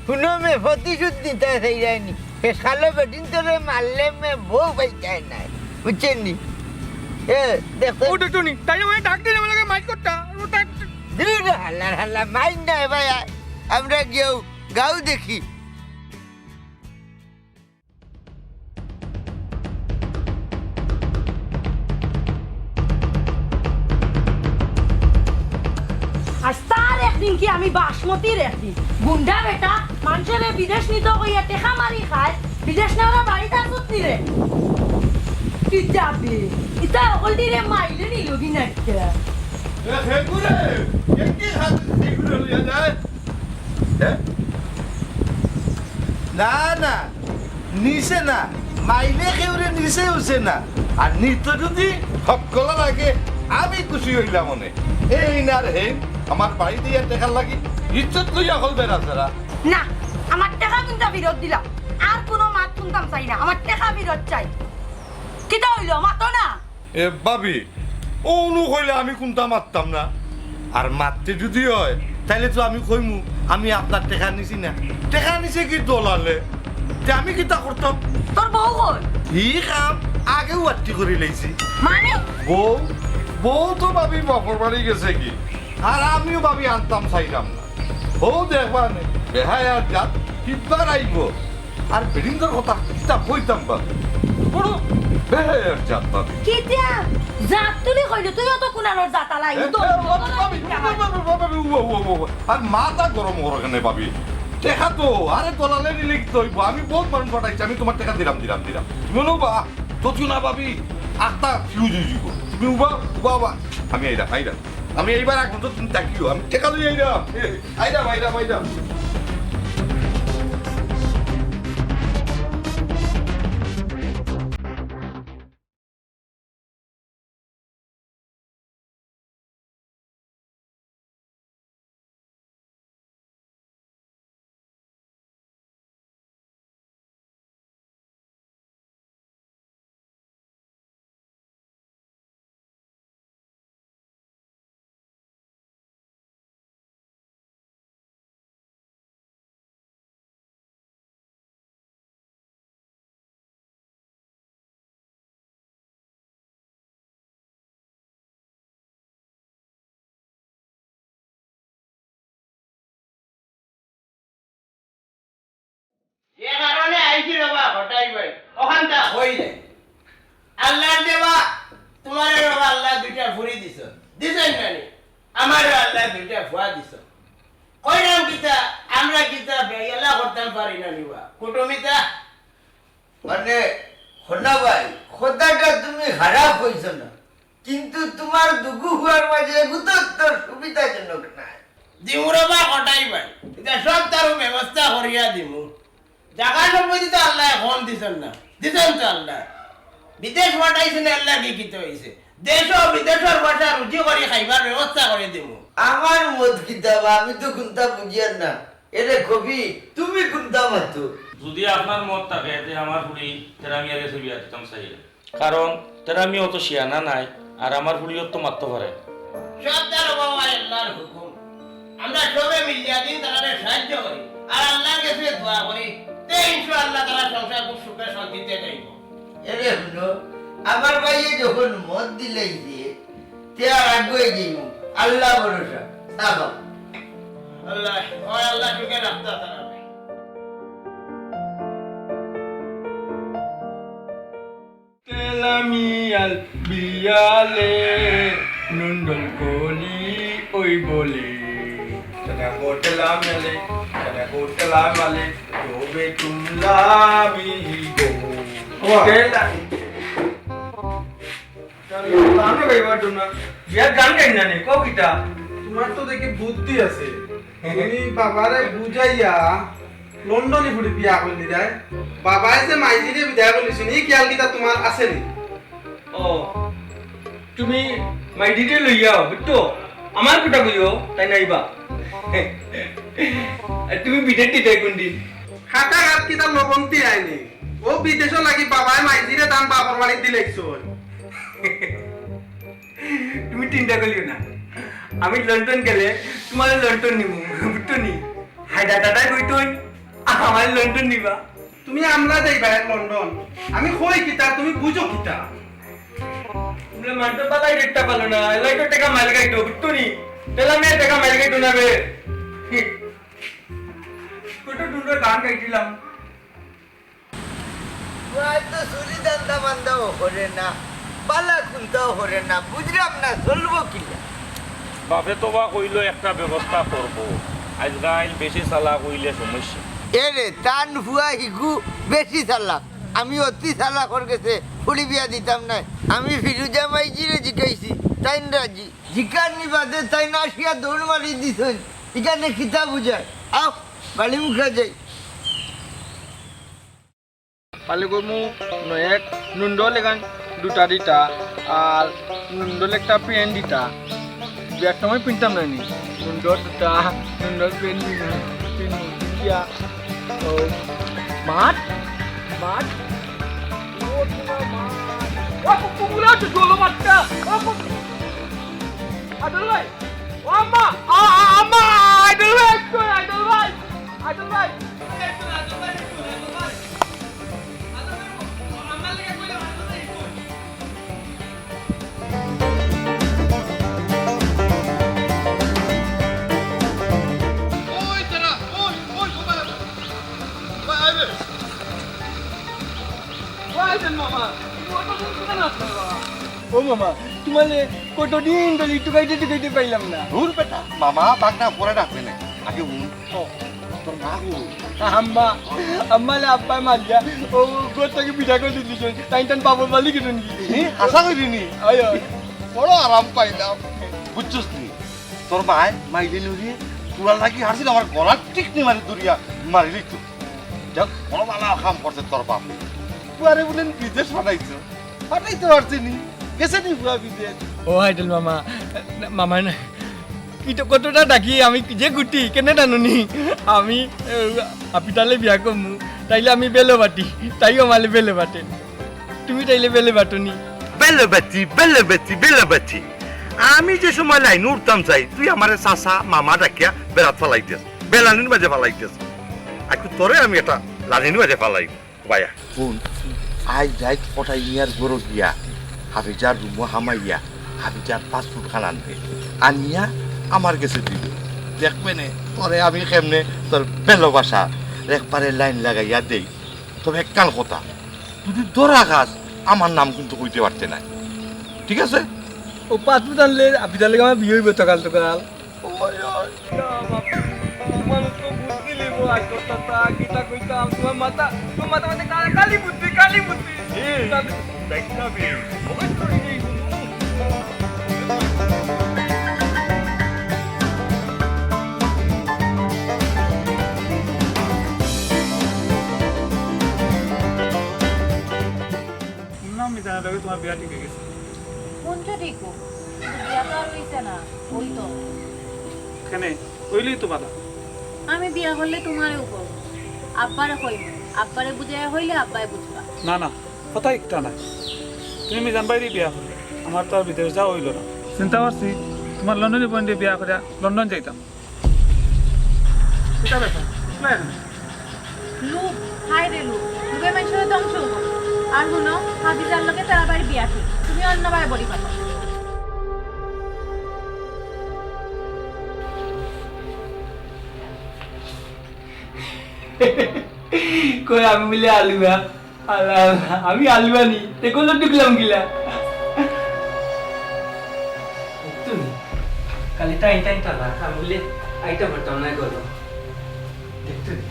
হুনো মে প্রতিশোধ নিতে চাই যায়নি। শেষকালে বেটিন্তরে মারলে মে বউ পাইতায় নায়, বুঝছইন নি? এ, দেখো। ও, দেখছো নি? তাই আমারে ডাক দিলে আমার লগে মাইর করতা। ও, তাই দিল না, হাল্লা, হাল্লা, মাইর নায় ভাই, আ-, আমরা গিয়াউ গাউ দেখি। আইজ তার একদিন কি আমি বাসমতির একদিন। গুন্ডা বেটা, মানষরে বিদেশ নিতো কইয়া টেকা মারি খায়, বিদেশ নেওরা বাড়িত আসত নি রে। তুই যাবি, ইতা অকলটিরে মাইলে নিল কি না একটা? এ, খেগুরে, এ কি হাত খেগুরে লইয়া যায়? হ্যাঁ? না, না, নিছে না, মাইলে কেউরে নিছে উছে না। আর নিতো যদি হক্কলর আগে আমি খুশি অইলাম অনে। এই না রে, আমার বাড়িত ইয়া টেকার লাগি ইজ্জত লইয়া হল বেড়া ছাড়া। না, আমার টেকা কুনতা ফিরত দিলাম, আর কুনু মাত হুনতাম চাই না, আমার টেকা ফিরত চাই। কিতা অইলো, মাতো না? এ ভাবি, অনো কইলে আমি কুনতা মাততাম না। আর মাততে যদি অয়, তাইলে তো আমি কইমু, আমি আপনার টেকা নিছি না। টেকা নিছে কি দলালে? তে আমি কিতা করতাম? তোর বউ কই? ই কাম আগেউ আত্তি করি লাইছি। মানে? বউ, বউ তো ভাবি বাপর বাড়ি গেছে কি? আর আমিও ভাবি আনতাম চাইলাম না। ও দেখবা নে, বেহায়ার জাত কিবার আইবো। আর বেটিন্তর কথা কিতা কইতাম বা? বড় বেহায়ার জাত ভাবি। কিতা? জাত তুলি কইলে তুইও তো কুনানোর জাত আলাই। এ, তো এ, ভাবি, ভাবি, ভাবি, ভাবি, ভাবি, উবা, উবা, উবা, উবা। আর মাথা গরম করো কেনে ভাবি? টেকা তো, আরে দলালে নিলে কিতা অইবো? আমি বউত মানুষ পাঠাইছি, আমি তুমার টেকা দিরাম, দিরাম, দিরাম। তুমি অনো বা, তো তুই না ভাবি, আখতা ফিউজ অই যিবো। তুমি উবা, উবা, উবা। আমি আইরাম, আইরাম। আমি এইবার আগ পর্যন্ত তুমি থাকিও, আমি টেকা লই আইরাম। এ, আইরাম, আইরাম, আইরাম। যে কারণে আইছি রে বা, কটাই ভাই, অখানতা কইলে। আল্লার দেওয়া তুমারে রে বা আল্লায় দুইটা ফুরি দিছইন। দিছইন না নি? আমারে আল্লায় দুইটা ফুয়া দিছইন। কইরাম কিতা, আমরা কিতা বেয়ালা করতাম পারি না নি বা? কুটুমিতা? মানে, হোনা ভাই, কথাটা তুমি খারাপ কইছো না, কিন্তু তুমার দুগু ফুয়ার মাঝে এগুতো তোর সুবিধাজনক নায়। দিমু রে বা কটাই ভাই, ইতা সব তারও ব্যবস্থা করিয়া দিমু। জাগা সম্পত্তি তো আল্লায় অখন দিছইন না, দিছইন তো আল্লায়। বিদেশ পাঠাইছইন আল্লায়, কি কিতা অইছে? দেশ ও বিদেশর বাসা রুজি করি খাইবার ব্যবস্থা করি দিমু। আমার মত কিতা বা, আমি তো কুনতা বুঝিয়ার না। এরে কবি, তুমি কুনতা মাতো? যদি আপনার মত থাকে, তে আমার ফুড়ি তেরা মিয়ার গেছে বিয়া দিতাম চাইলে। কারণ তেরা মিয়া অত শিয়ানা নায়, আর আমার ফুড়িও তো মাততো পারে। সব তার বাবা আল্লার হুকুম। আমরা সবে মিলিয়া দিন তারারে সাহায্য করি, আর আল্লার গেছে দোয়া করি, তে ইনশাআল্লাহ তারা সংসার খুব সুখে শান্তিতে যাইবো। এরে হুনো, আমার ভাইয়ে যখন মত দিলাইছে, তে আর আগুয়াই যাইমু, আল্লা ভরসা। আল্লাহ, ওই আল্লাহ সুখে রাখতা তারারে। তেলামিয়াল বিয়ালে নুন ডল কলি ওই বলে। তেলা কো তেলামিয়ালে, তেলা কো তেলামিয়ালে, তবে তুমলা মিহি গো। বাহ। তেলা- গান গাইবার জন্য। বিয়ার গান গাই না নি, কও কিতা? তুমার তো দেখি বুদ্ধি আছে। তুমি বাবারে বুঝাইয়া লন্ডনি ফুড়ি বিয়া করলি যায়। বাবায় যে মাইজিরে বিদায় করলি, শুনি খেয়াল কিতা তুমার আছে নি? ও, তুমি মাইজিরে লইয়াও, বুঝছো? আমার কথা কইও, তাই নাইবা। আর তুমি বিদেশ দিতায় কোন দিন? খাতা ঘাত কিতা লবন্তি আইনি। ও বিদেশও লাগি বাবায় মাইজিরে দাম বাপর বাড়ি দিলাইছইন। তুমি চিন্তা করিও না, আমি লন্ডন গেলে তুমারে লন্ডন নিমু, বুঝছো নি? হায়দা দাদায় কইতইন, আমারে লন্ডন নিবা। তুমি আমলা দেই ভাই লন্ডন। আমি কই কিতা, তুমি বুঝো কিতা? তোমরা মানতে পালাই রেটটা পালো না, এলাই তো টাকা মাইল গাইতো, বুঝতো নি? তেলা মেয়ে টাকা মাইল গাইতো না বে। কত সুন্দর গান গাইছিলাম। ওয়াই তো চুরি ধান্দা মান্দাও করে না, বালা কুন্তাও করে না, বুঝলাম না চলবো কিলা। বাপে তো বা কইলো একটা ব্যবস্থা করবো, আজকাল বেশি চালাক অইলে সমস্যা। এ রে, তান ফুয়া হিগু বেশি চালাক, আমি অতি চালাকর গেছে ফুড়ি বিয়া দিতাম নায়। আমি ফিরুজা মাইজিরে জিকাইছি, তাইন রাজি। জিকার নি বাদে তাইন আসিয়া দৌড় মারি দিছইন। ইখানে কিতা বুঝায়? আও, বাড়ি মুখা যাই। পালে গো মু নয়েক নুনডো লেগান দুটা দিতা, আর নুনডো একটা প্যান্ট দিতা। বিয়ার সময় পিনতাম না নি। নুনডো দুটা, নুনডো প্যান্ট দিন, পিন, পিন দিয়া। ও, মাত, মাত। ও, তোমার মাত। ও, কুকুরা তো জলো মাতটা। ও, কুকুর। আদল ভাই। ও, আম্মা। আ, আ, আম্মা। আদল ভাই, একটু, আদল ভাই। আদল ভাই। ও মামা, তোমারে কতদিন ধরি টুকাইতে টুকাইতে পাইলাম না। ধুর বেটা, মামা বাগনা পরে ডাকবে না। আগে হুন। ও। তোর মা গো। আম্মা, আম্মা লে আব্বায় মারিয়া, ও ঘর থাকি বিদায় করি দিছইন। তাইন তান বাপর বাড়ি গেছইন গি। এ, হাছা কইরে নি? অয়, অয়। বড় আরাম পাইলাম। বুঝছস নি? তোর মায় মাইলে নুরি, তোর লাগি হারছিল আমার গলার ঠিক নি মারি ধরিয়া মারি দিত। যাক, বড় ভালা কাম করছে তোর বাপ। ফুয়ারে বুলে বিদেশ পাঠাইছো। পাঠাইতে পারছে নি? গেছে নি ফুয়া বিদেশ? ও আইডল মামা, মামা না, কিতা কতটা ডাকি আমি যে গুটি, কেনে টানুনি? আমি, এ, আপিতালে বিয়া করমু, তাইলে আমি বেলো বাটি, তাইও আমালে বেলো বাটে। তুমি তাইলে বেলো বাটো নি? বেলো বাটি, বেলো বাটি, বেলো বাটি। আমি যে সময় লাইন উঠতাম চাই, তুই আমারে চাচা, মামা ডাকিয়া বেড়াত ফালাই দিস, বেলানির মাঝে ফালাই দিস। আজকে তোরে আমি একটা লাইনের মাঝে ফালাই। বায়া। হুন, আইজ রাইত কটাই মিয়ার ঘরো গিয়া হাফিজার রুমো হামাইয়া হাফিজার পাসপোর্ট খান আনবে। আনিয়া আমার গেছে দিবে। দেখবে নে, তোরে আমি কেমনে তোর ভালোবাসা একবারে লাইন লাগাইয়া দেই। তবে একখান কথা, যদি ধরা খাস, আমার নাম কিন্তু কইতে পারতে নায়। ঠিক আছে? ও পাসপোর্ট আনলে হাফিজার লগে আমার বিয়া অইবো তকাল তকাল। ওই, ওই, ইয়া বাবা, তোমার তো বুদ্ধি লিবো, আজ কথা তা, কিতা কইতাম, তোমার মাথা, তোমার মাথা মাঝে কা-, কালি বুদ্ধি, কালি বুদ্ধি। এই, দেখতাম এই, মগজ করি নেই, হুম। শুনলাম, মিজানের লগে তোমার বিয়া ঠিক হয়ে গেছে। কোনটা ঠিক হোক? কিন্তু বিয়া তো আর হইছে না, ওই তো। কেনে? হইলেই তো বালা। আমি বিয়া করলে তোমারেও করব। আব্বারে কইব, আব্বারে বুঝাইয়া হইলে আব্বায় বুঝবা। না, না, কথা একটা নাই। তুমি মিজান ভাইরে বিয়া করলে, আমার তো আর বিদেশ যাওয়া হইল না। চিন্তা করছি, তোমার লন্ডনী বোনরে বিয়া করে লন্ডন যাইতাম। কিতা ব্যাপার? বুঝলাই না? লোভ, হায় রে লোভ। লোভে মানুষের ধ্বংস হবো। আর হুনো, হাফিজার লগে তারা বাড়ি বিয়া ঠিক। তুমি অন্য বাড়ি বড়ি পাবো। কই আমি বলে আলুয়া? আল্লাহ, আল্লাহ, আমি আলুয়া নি, তে কইলো ঢুকলাম গিলা। তুমি খালি টাইম টাইম টানা, আমি বলে আইটা পারতাম না গেল। দেখতে দে।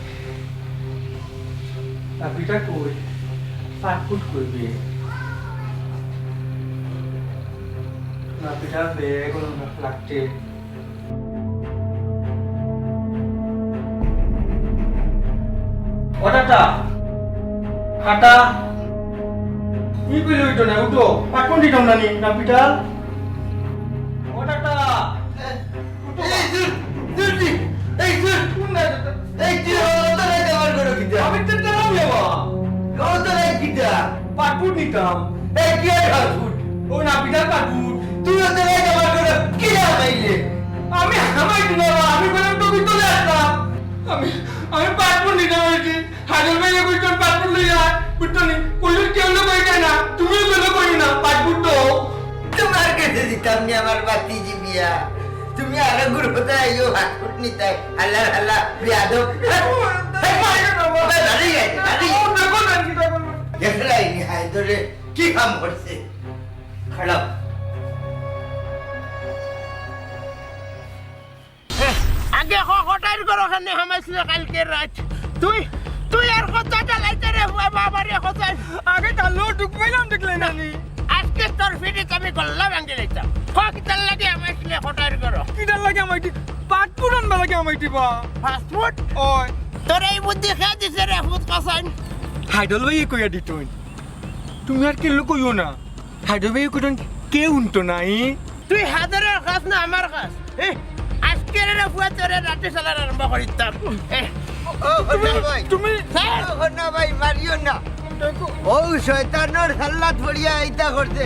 নাপিটা কই? পাটপুট করবে। নাপিটার ব্যাগ লাগতে। ও টাটা। টাটা। ই কইলে উঠো না, উঠো। পাকন দিতাম না নি, না পিটাল। ও টাটা। এই, এই, এই, এই, কোন না? এই, তুই অত রাইতে আমার ঘরে কিতা? আমি তো তেলাম নেওয়া। অত রাইতে কিতা? পাটপুট নিতাম। এই, কি আর পাটপুট? ও না পিটাল পাটপুট। তুই অত রাইতে আমার ঘরে কিতা হামাইলে? আমি হামাই দিলাম, আমি বললাম তো ভিতরে আসলাম। আমি, আমি পাটপুট নিতাম হয়েছি। হাজার ভাই কইছেন তুমি কইলে কেউ না কই না, তুমিও কেউ কই না, পাসপোর্ট তো। তোমার কাছে দিতাম নি আমার বাতি জিবিয়া। তুমি আরো গুরু কোথায় আইও, পাসপোর্ট নিতায়। হাল্লা, হাল্লা, বিয়াদব। দেখলাই নি হায়দরে কি কাম করছে। খারাপ। আগে ক-, কটাইর ঘরো কেনে হামাইছলে কাইলকে রাইত? তুই, তুই আর কতটা লাইতে রে, বাবা রে, কতটা? আগে তার লগে ঢুক পাইলাম, দেখলে না নি? আজকে তোর ফিরিত আমি গল্লা ভাঙ্গি লাইতাম। ক-, কিতার লাগি হামাইছলে কটাইর ঘরো? কিতার লাগি হামাইছি? পাসপোর্ট আনবার লাগি হামাইছি বা। পাসপোর্ট? ওই। তোর এই বুদ্ধি কে দিছে রে, ফুত কাসাইন? হায়দর ভাইয়ে কইয়া দিতইন। তুমি আর কিচ্ছু কইও না। হায়দর ভাইয়ে কইতইন কেউ হুনতো নায়। তুই হায়দরর কাছ না আমার কাছ? এ, আজকে রে ফুয়া তোরে লাঠি চালান আরম্ভ করিতাম। এ, ও, হন্না ভাই। তুমি স্যার! ও, হন্না ভাই, মারিও না। ও শয়তানর সাল্লাত পড়িয়া এইটা করছে।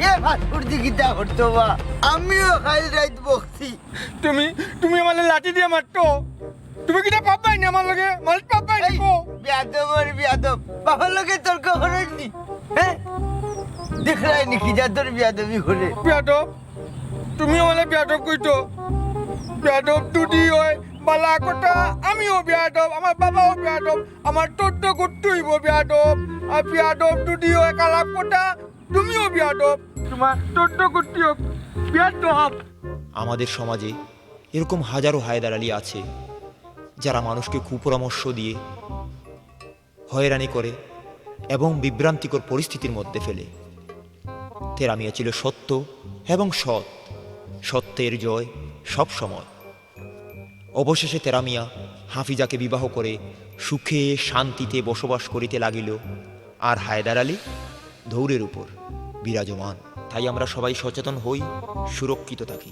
এ ফাসফুর্তি কিতা করতো বা? আমিও কাইল রাইত বকছি। তুমি, তুমি আমারে লাঠি দিয়া মারতো। তুমি কিতা পাপ পাইনি আমার লগে? মালিক পাপ পাইনি এই কো? বিয়াদবর বিয়াদব। বাবার লগে তর্ক করইনি। হ্যাঁ? দেখলাই নি কি জাতর বিয়াদবি করে? বিয়াদব? তুমি আমারে বিয়াদব কইতো? বিয়াদব যদি হয়, বালা কথা, আমিও বিয়াদব, আমার বাবাও বিয়াদব, আমার চৌদ্দ গুষ্টি অইবো বিয়াদব। আর বিয়াদব যদি হয় খারাপ কথা, তুমিও বিয়াদব, তোমার চৌদ্দ গুষ্টি হোক বিয়াদব। আমাদের সমাজে এরকম হাজারো হায়দার আলী আছে, যারা মানুষকে কুপরামর্শ দিয়ে হয়রানি করে এবং বিভ্রান্তিকর পরিস্থিতির মধ্যে ফেলে। তেরা মিয়া ছিল সত্য এবং সৎ, সত্যের জয় সব সময়। অবশেষে তেরা মিয়া হাফিজাকে বিবাহ করে সুখে শান্তিতে বসবাস করিতে লাগিল, আর হায়দার আলী দৌড়ের উপর বিরাজমান। তাই আমরা সবাই সচেতন হই, সুরক্ষিত থাকি।